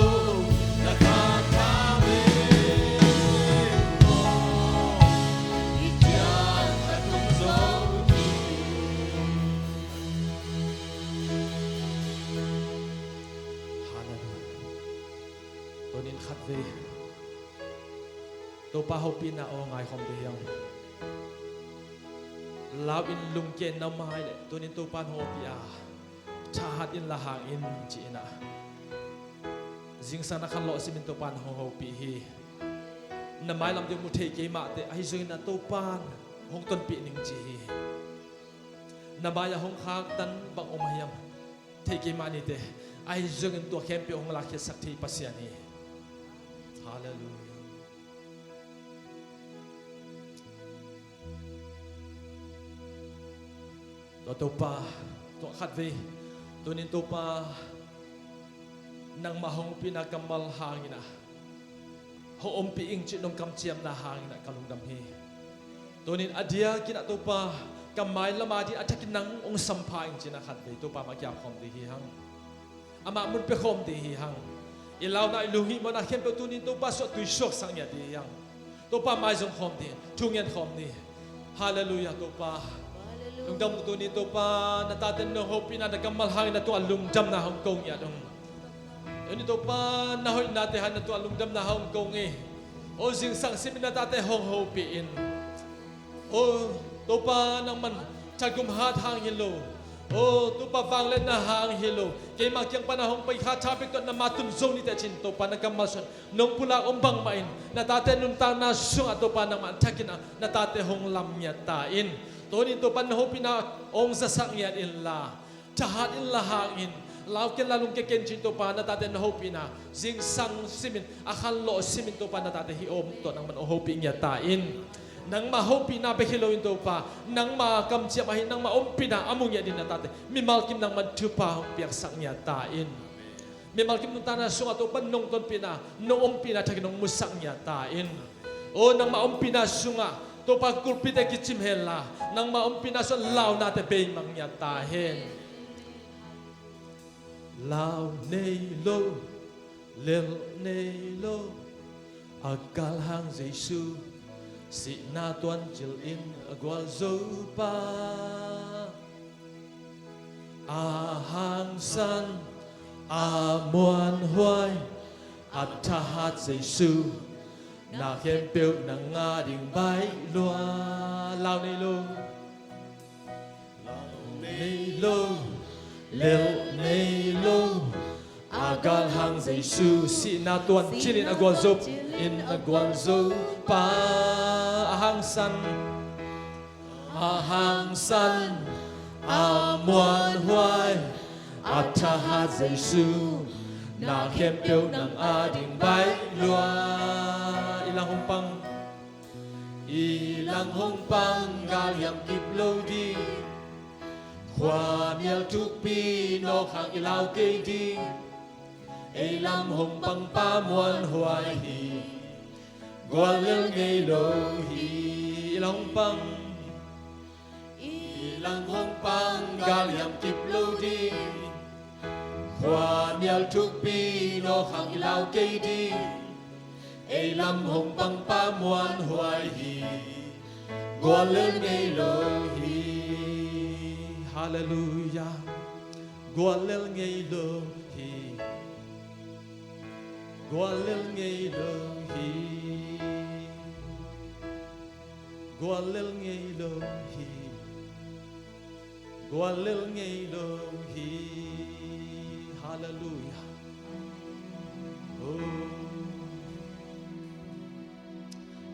Na kha tha bek tawh hi ciang ka tung zo hi. Hallelujah. Tunin khatvei Topa hopihna aw ngaikhawm ding hi hang. Lau in lungkiat na om ahih leh tunin Topa in hong hopih a, thahat in la hang in ci-in ah, zingsang na khan lawhsim in Topa in hong hopih hi. Na mailam ding mu thei kei mah teh, ahi zongin ah Topa in hong tonpih ning ci hi. Na mai-ah hong khaktan bang om hiam? Thei kei mah ni teh, ahi zongin tua khempeuh hong lakkhiatsak thei Pasian hi. Hallelujah. Tua Topa, tua khatvei tunin Topa, nangmah hong ompihna kammal hangin ah hong ompih ing cih nong kamciamna hangin ah ka lungdam hi. Tunin a diakin ah Topa, ka mailam a ding a thakin nang hong sampha ing ci-in ah khatvei Topa mah kiapkhawm ding hi hang. Amah mun pia khawm ding hi hang. I launa, i lunghihmawhna khempeuh tunin Topa suah tui suaksak ngiat ding hi hang. Topa maizong khawm ding, thungen khawm ni. Hallelujah Topa. Lungdam tunin Topa, na tate nong hopihna na kammal hangin na tungah lungdamna hong ko ngiat ung. Tuni Topa, na hoihnate hangin na tungah lungdamna hong ko ung hi. O zingsang simin na tate hong hopih in. O Topa, nangman thagum hat hang hi lo. O Topa, vangliatna hang hi lo. Keima kiang pana hong pai kha tha bek tawh na mah tun zo ni teh cin Topa na kammal sung nong pulak om bangmah in na tate nuntakna sungah Topa nangmah thakin ah na tate hong lam ngiat ta in. Tunin Topa na hopihna hong zasak ngiat inla Thahat in la hangin, lau ken la lungkia ken cin Topa na tate na hopihna zingsang simin, a khanlawh simin Topa na tate hih om tawh nangman hong hopih ngiat ta in. Nangmah hopihna bek hi loin Topa, nangmah kamciam ahi, nangmah ompihna a mu ngiat dingin na tate mimal kim nangman thupha hong piaksak ngiat ta in. Mimal kim nuntakna sungah Topa nong tonpihna, nong ompihna thakin hong musak ngiat ta in. O nangmah ompihna sungah Topa kulpite kicim henla, nangmah ompihna sungah launate beimang ngiat ta hen. Lau nei lo, lelh nei lo, a galhang Jesu, sihna tuancil in a gualzo pa. A hangsan, a muanhuai, a thahat Jesu, na khempeuh nang a ding baih lua. Lau nei lo, lau nei lo, lelh nei lo, a galhang Jesu, sihna tuancil in a gualzo, in a gualzo pa. A hangsan, a hangsan, a muanhuai, a thahat Jesu, na khempeuh nang a ding baih lua. I lang hong pang, i lang hong pang, galhiam kip lo ding. Khuamial thukpi nawk hang i lau kei ding. Ei lam hong pangpa muanhuai hi, guallel ngei lo hi. I lang hong pang, i lang hong pang, galhiam kip lo ding. Khuamial thukpi nawk hang i lau kei ding. Ei lam hong pangpa muanhuai hi, guallel ngei lo hi. Halleluiah. Guallel ngei lo hi. Guallel ngei lo hi. Guallel ngei lo hi. Guallel ngei lo hi. Halleluiah. Oh.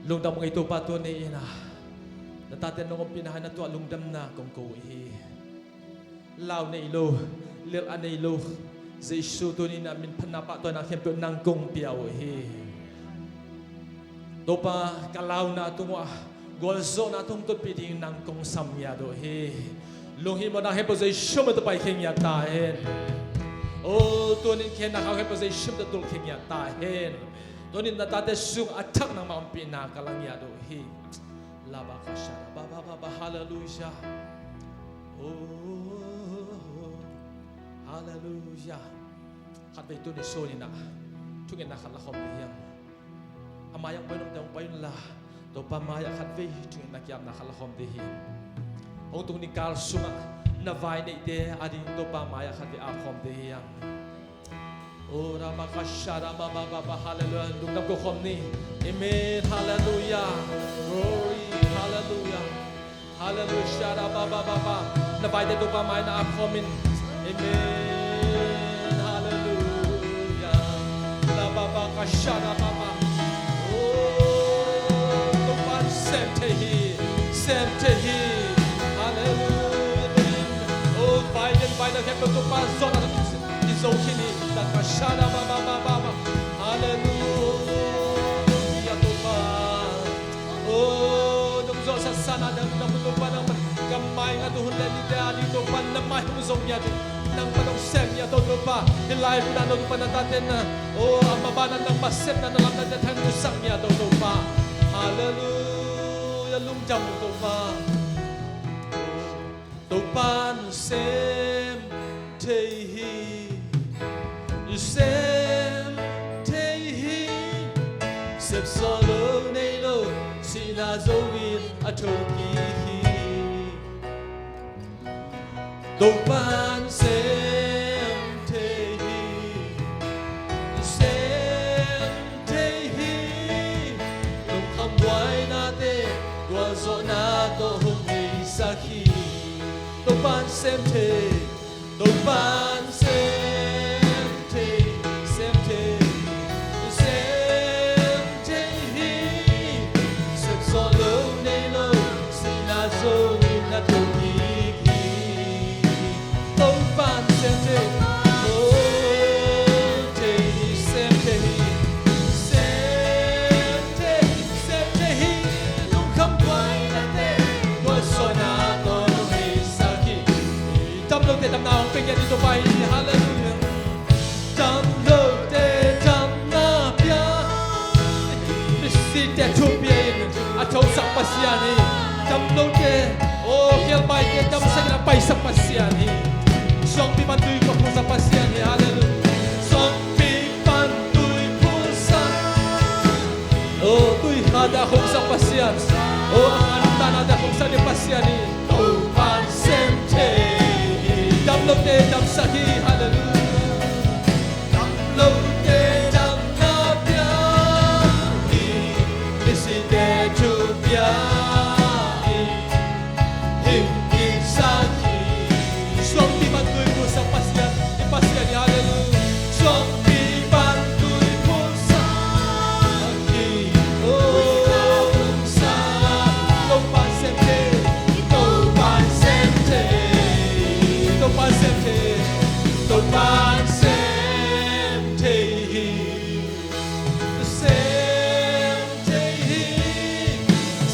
Lungdam ngei Topa, tuni in ah na tate nong ompihna hai na tuah lungdamna kong ko hi. Lau nei lo, lelh a nei lo Jesu, tuni in ah min phatna pahtawina khempeuh nang kong pia uh hi. Topa, ka launa tungah gualzawhna tung tutpih ding nang kong sam ngiat uh hi. Lunghihmawhna khempeuh Jesu min tawh paikhia ngiat ta hen. O, tuni in khenna khau khempeuh Jesu min tawh tulkhia ngiat ta hen. Tuni in na tate sung a thak nangmah ompihna ka la ngiat uh hi. Labakasha, ba, ba, ba, ba, halleluiah. Oh, halleluiah. Khatvei tuni sun in ah thungetna khat la khawm dih hiam? A mai-ah hong pai nopte hong pai unla, Topa mai-ah khatvei thungetna ki-apna khat la khawm dih hi. Hong tung ni kal sungah na vai neihte ading Topa mai-ah khatvei ap khawm dih hiam? O rabakasha, rabababa, halleluiah. Lungdam ko khawm ni. Amen, halleluiah. Glory, halleluiah. Halleluiah, sharabababa. Na vaite Topa mai na ap khawm in. Amen, halleluiah. Lababakasha, rababa. O Topa in sem thei hi. Sem thei hi. Halleluiah. O vai lian vai na khempeuh Topa zawhna i zo khin hi. Takasha, rabababa. Halleluiah, Topa. O, nong zawhsat sana dang, dang Topa nangman ka mai ngat uh hun le nite ading Topa na mai hong zong ngiat uh, nangman hong sem ngiat uh Topa. Hih lai munah Topa na tate na, o, a maban ah nangma sepna na lamdangte thang ngiat uh Topa. Halleluiah, lungdam uh Topa. Topa'n sem thei hi, sem thei hi. Sepsawh lo nei lo, sihna zo in a thokik hi. Topa'n sem thei hi, sem thei hi. Lungkham buainate gualzawhna tawh hong neisak hi. Topa'n sem thei, Topa'n sem thei, sem thei, sem thei hi. Sepsawh lo nei lo, Gen ni Topa hi, halleluia. Dam lote damna pia hi. Misite thu pia in a thosak Pasian hi. Dam lote, o, khialpaite damsak in a paisak Pasian hi. Suangpi pan tui pia phulsak Pasian hi, halleluia. Suangpi pan tui phulsak. O, tui khat a khungsak Pasian. O, a ngan tana a khungsak ni Pasian hi. Topa'n sem thei hi. Dam lote damsak hi. Halleluia. Dam lote damna pia hi. Misite thu pia hi. Hing kiksak hi. Suangpi pan tui phulsak Pasian, i Pasian hi, halleluia. Suangpi pan tui phulsak hi. O, sa, Topa'n sem thei, Topa'n sem thei, Topa'n sem thei, Topa'n sem thei hi. Sem thei hi.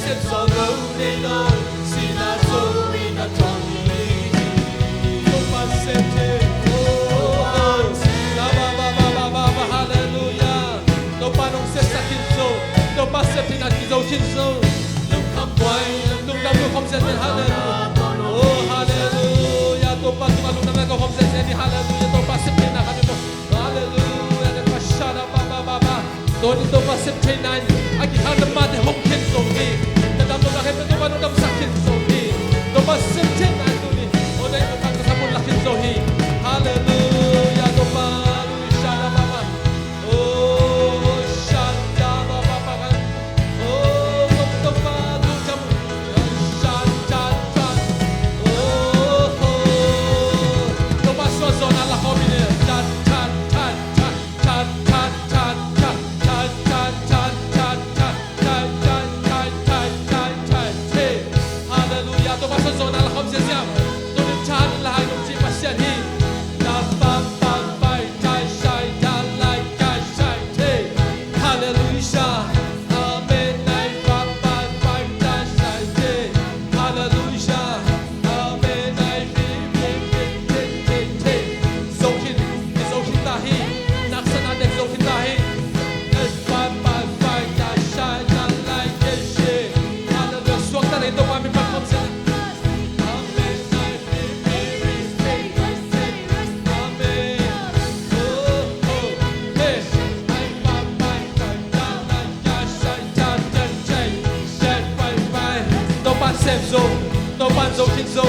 Sem zo lo nei lo, sihna zo in a thong hi. Topa'n sem thei. Oh, oh, oh. Ba, ba, ba, halleluia. Topa'n hong sepsak khin zo. Topa sem thei na ki zo khin zo. Lungkham buai, lungdam lo khawm zenzen, halleluia. Oh, halleluia. Topa tungah lungdam lo khawm zenzen hi, halleluia. Topa sem thei na khat hi maw. Halleluia. Tuni Topa sem theihna in a kikhalna mate hong khen zo hi. Na dam lo na khen Topa nong damsak khin zo hi. Topa sem theihna in tuni, o, na innkuan ka thamun lak khin zo hi. Halleluia. Topa, halleluia. Shalababa. O, shalababa. O, Topa, Topa, Topa. Shalababa. O, o. Topa suah zawhna la khawm in e. Shalababa. Halleluia. Topa suah zawhna la khawm ziazia. Tunin tha in la hai nong ci Pasian hi. Halleluia. Amen. Halleluia. Zo khin, zo khin ta hi. Naksa na dek zo khin ta hi. Halleluia. Suakta na hi Topa min pan khawm zen. Amen. Amen. Topa'n sem zo, Topa'n zo khin zo,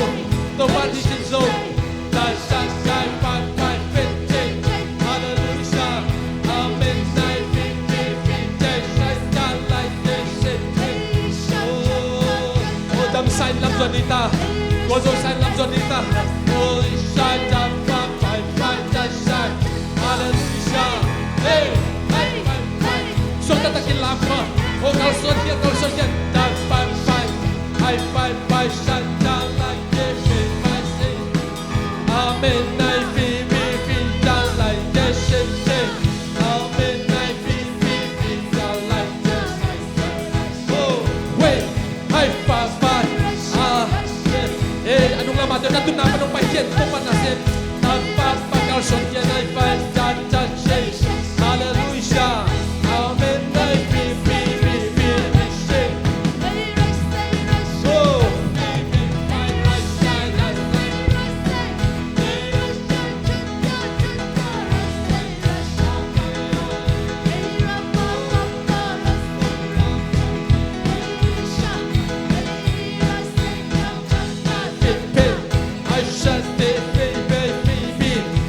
Topa'n hih khin zo. Halleluia. Amen. Oh, oh, dam sign lam zuan ni ta. Gualzo sign lam zuan ni ta. Oh, shai dam fa fai fai da shai. Halleluia. Hey, hey, hey, hey. Suakta takin lam fa. Oh, kalsuan hian, kalsuan hian. Dam fa fai. Hai fai fai shai dam lai ke fai fai se. Amen. Nai fi fi fi dam lai ke se se. Amen. Nai fi fi fi dam lai ke se se. Oh, wait. Hai fa fa. Ah, eh, eh, a nung lamah tawh na tun na pa nong pai hian, Topa na sem. Tam pa pa kalsuan hian hai fa. Cha cha che. Halleluia. Amen. Hai fi fi fi fi fi che. Oh.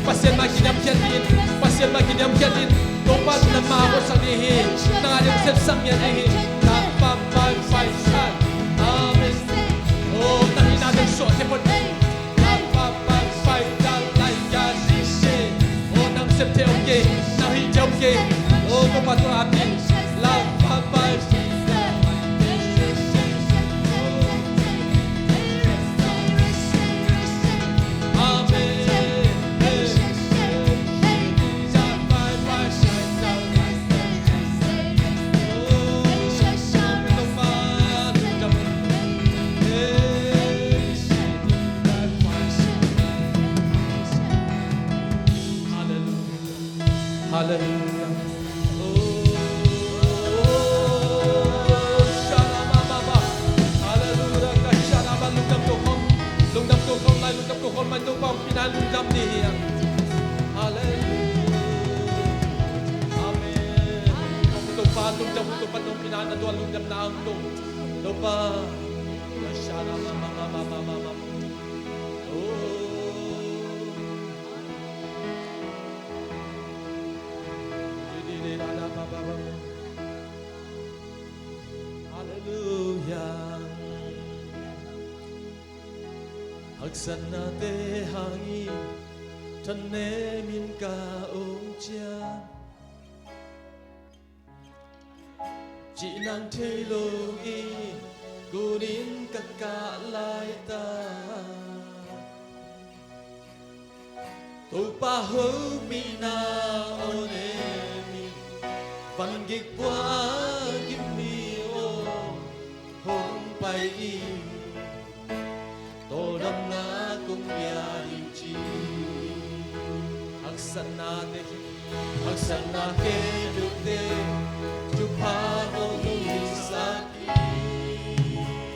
Pasian mai kiniamkhiat in, Pasian mai kiniamkhiat in, Topa na ma ko sang ni hi, na ding sepsak ngiat ni hi, na pa pa pai san. Amen. Oh, na hi na ding suak ke pon. Halleluia. Oh, shalababa. Halleluia. Ka shalaba lungdam ko khong. Lungdam ko khong lai, lungdam ko khong mai, Topa hong pina lungdam ni. Halleluia. Amen. Topa lungdam, Topa hong pina na tua lungdam na ang ko. Topa. Ka shalababa. Oh. Halleluia. Haksatnate hangin thanem in ka om ciang, cih nang thei lo in kun in ka kah laitak, Topa hopihna aw nem in, vangik pua a gim mi aw hong pai in, tawldamna kong bia ding ci. Haksatnate, haksatna khempeuhte thupha hong musak hi.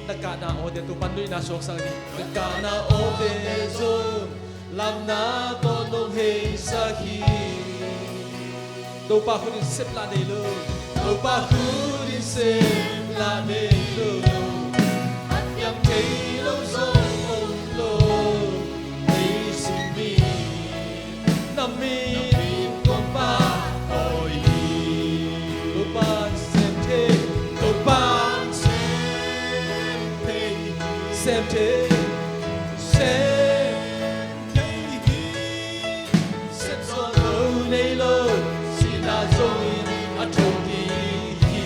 Na kahna awte Topa nuihna suaksak hi. Na kahna awte zong lamna tawh nong heisak hi. Topa khut in sem lah nei lo. Topa khut in sem lah nei lo. A piang thei lo zong om lo. Nei sung mi na min kong pahtawi hi. Topa sem thei. Topa sem thei. Sem thei. Sem thei hi. Sem suak lo nei lo. Sihna zong in a tho ding hi.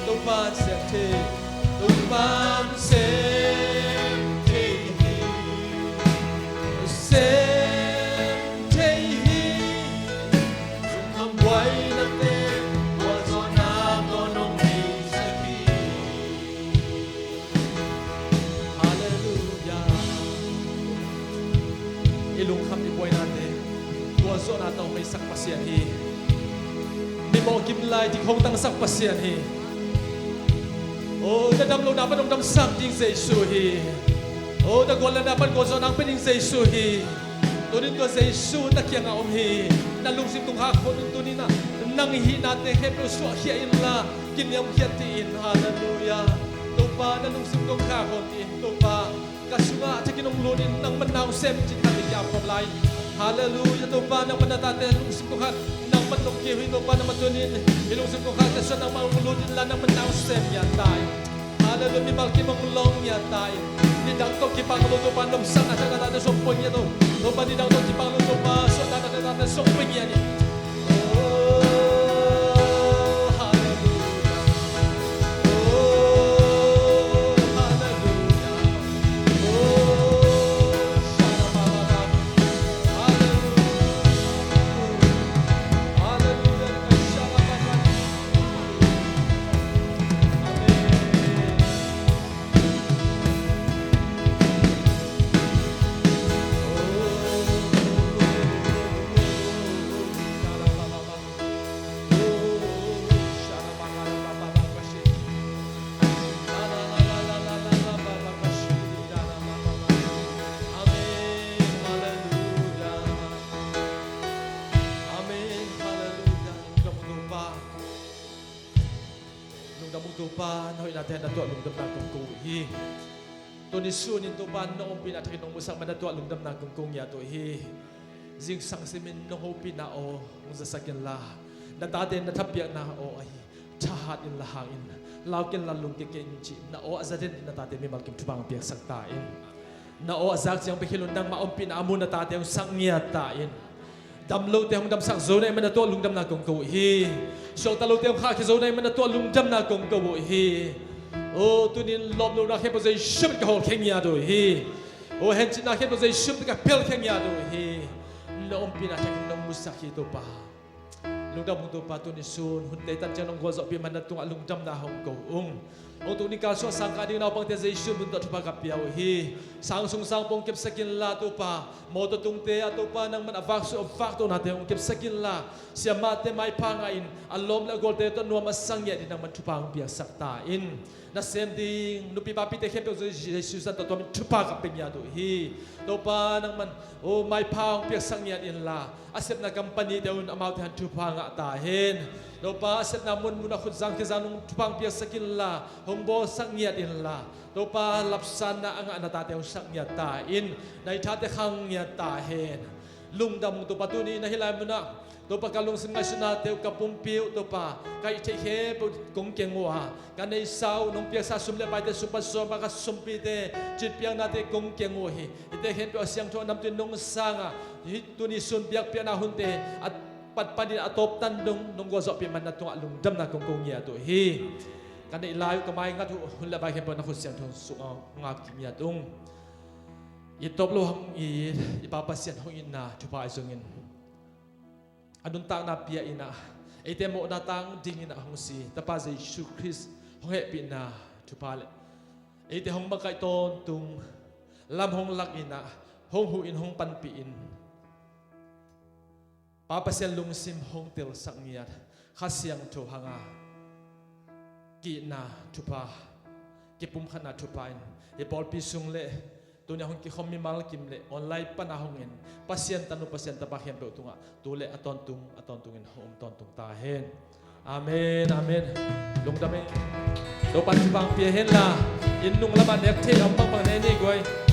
Topa sem thei. Topa sem thei hi. Sem thei hi. Lungkham buainate, gualzawhna tawh nong heisak hi. Halleluia. I lungkham i buainate gualzawhna tawh hong heisak Pasian hi. Mimawh kim lai dik hong tangsak Pasian hi. O, na dam lohna pan hong damsak ding Jesu hi. O, na guallelhna pan gualzawhna hong pia ding Jesu hi. Tunin tua Jesu na kiangah om hi. Na lungsim tungah khon in tunin ah nang i hihnate khempeuh suahkhia inla kiniamkhiat dih in. Halleluia. Topa na lungsim tungah khon in Topa. Ka sungah thakin hong lut in nangman na hong sem cih khat i kiam khawm lai. Halleluia. Topa nangman na tate lungsim kongkhak nangman nong keu hi Topa nangman tunin i lungsim kongkhak te sungah nangman hong lut inla nangman na hong sem ngiat ta in. Halleluia. Mimal kim hong lawng ngiat ta in. Nidang tawh kipang lo Topa nopsakna thakin na tate sung poi ngiat lo. Topa nidang tawh kipang lo Topa suahtakna thakin na tate sung poi ngiat in. Amen. Halleluia. Lungdam ung Topa. Lungdam ung Topa, na hoihnate na tuah lungdamna kong ko uh hi. Tuni sun in Topa na ompihna thakin nong musak man na tuah lungdamna kong ko ngiat uh hi. Zingsang simin nong hopihna aw hong zasak inla, na tate na thapiakna aw ahi thahat inla hang in, lau kenla lungkia kei in cih na aw a za den in na tate mimal kim thupha hong piaksak ta in. Na aw a zak ciang bek hi lo nangmah ompihna a mu na tate hong sak ngiat ta in. Dam lote hong damsak zo na hih man na tuah lungdamna kong ko uh hi. Suakta lote hong khahkhia zo na hih man na tuah lungdamna kong ko uh hi. O, tunin lawp lohna khempeuh Jesu min ka hawlkhia ngiat uh hi. O, hencitna khempeuh Jesu min ka pelkhia ngiat uh hi. Na ompihna thakin nong musak hi Topa. Lungdam ung Topa, tuni sun hun tei tan ciang nong gualzawhpih man na tungah lungdamna hong ko ung. Hong tung ni kal sungah sang kah ding naupangte Jesu min tawh thupha ka pia uh hi. Sang sung sang pong kepsak inla Topa, mawtaw tungte ah Topa nangman a vaksuah a vaktohnate hong kepsak inla, siamahte maipha ngah in a lawm le a gualte tawh nuam a sang ngiat in nangman thupha hong piaksak ta in. Nasem ding nupi papite khempeuh Jesu zan tawh tuamin thupha ka pia ngiat uh hi. Topa nangman, o, maipha hong piaksak ngiat inla, a sepna company te un amaute han thupha ngah ta hen. Topa a sepna munmun a khut zang khizang nung thupha hong piaksak inla, hong bawlsak ngiat inla, Topa lapsanna a ngah na tate hong sak ngiat ta in. Na hih thate khang ngiat ta hen. Lungdam ung Topa, tuni na hih lai munah Topa ka lungsim ngaihsutnate uh, ka pumpi uh Topa, ka hih theih khempeuh kong keng uh a, ka neihsa uh nong piaksa sum le paite sung pan sawm a ka sumpite citpiaknate kong keng uh hi. Hihte khempeuh a siangtho a namtui nong sang a, hih tuni sun biakpiakna hunte a pat panin a tawp tan dong nong gualzawhpih man na tungah lungdamna kong ko ngiat uh hi. Ka neih lai uh ka mai ngat uh hun le vai khempeuh na khut siangtho sungah ngap kik ngiat ung. I tawp lo hang i, i Pa Pasian hong itna thupha ahi zongin a nuntakna pia in ah, eite mawhna tang dingin ah hong si Tapa Jesu Khrist hong hehpihna thupha le eite hong makaih tawntung, lam hong lak in ah, hong huh in hong panpih in, Pa Pasian lungsim hong telsak ngiat Kha Siangtho hanga ki-itna thupha, kipumkhatna thupha in hih pawlpi sung le tuni a hong kikhawm mimal kim le online pana hong en Pasian tanu Pasian tapa khempeuh tungah tu le a tawntung a tawntungin hong om tawntung ta hen. Amen, amen. Lungdam e. Topan thupha pia henla, inn nung lamah nek thei a om bangbang ne ni guai.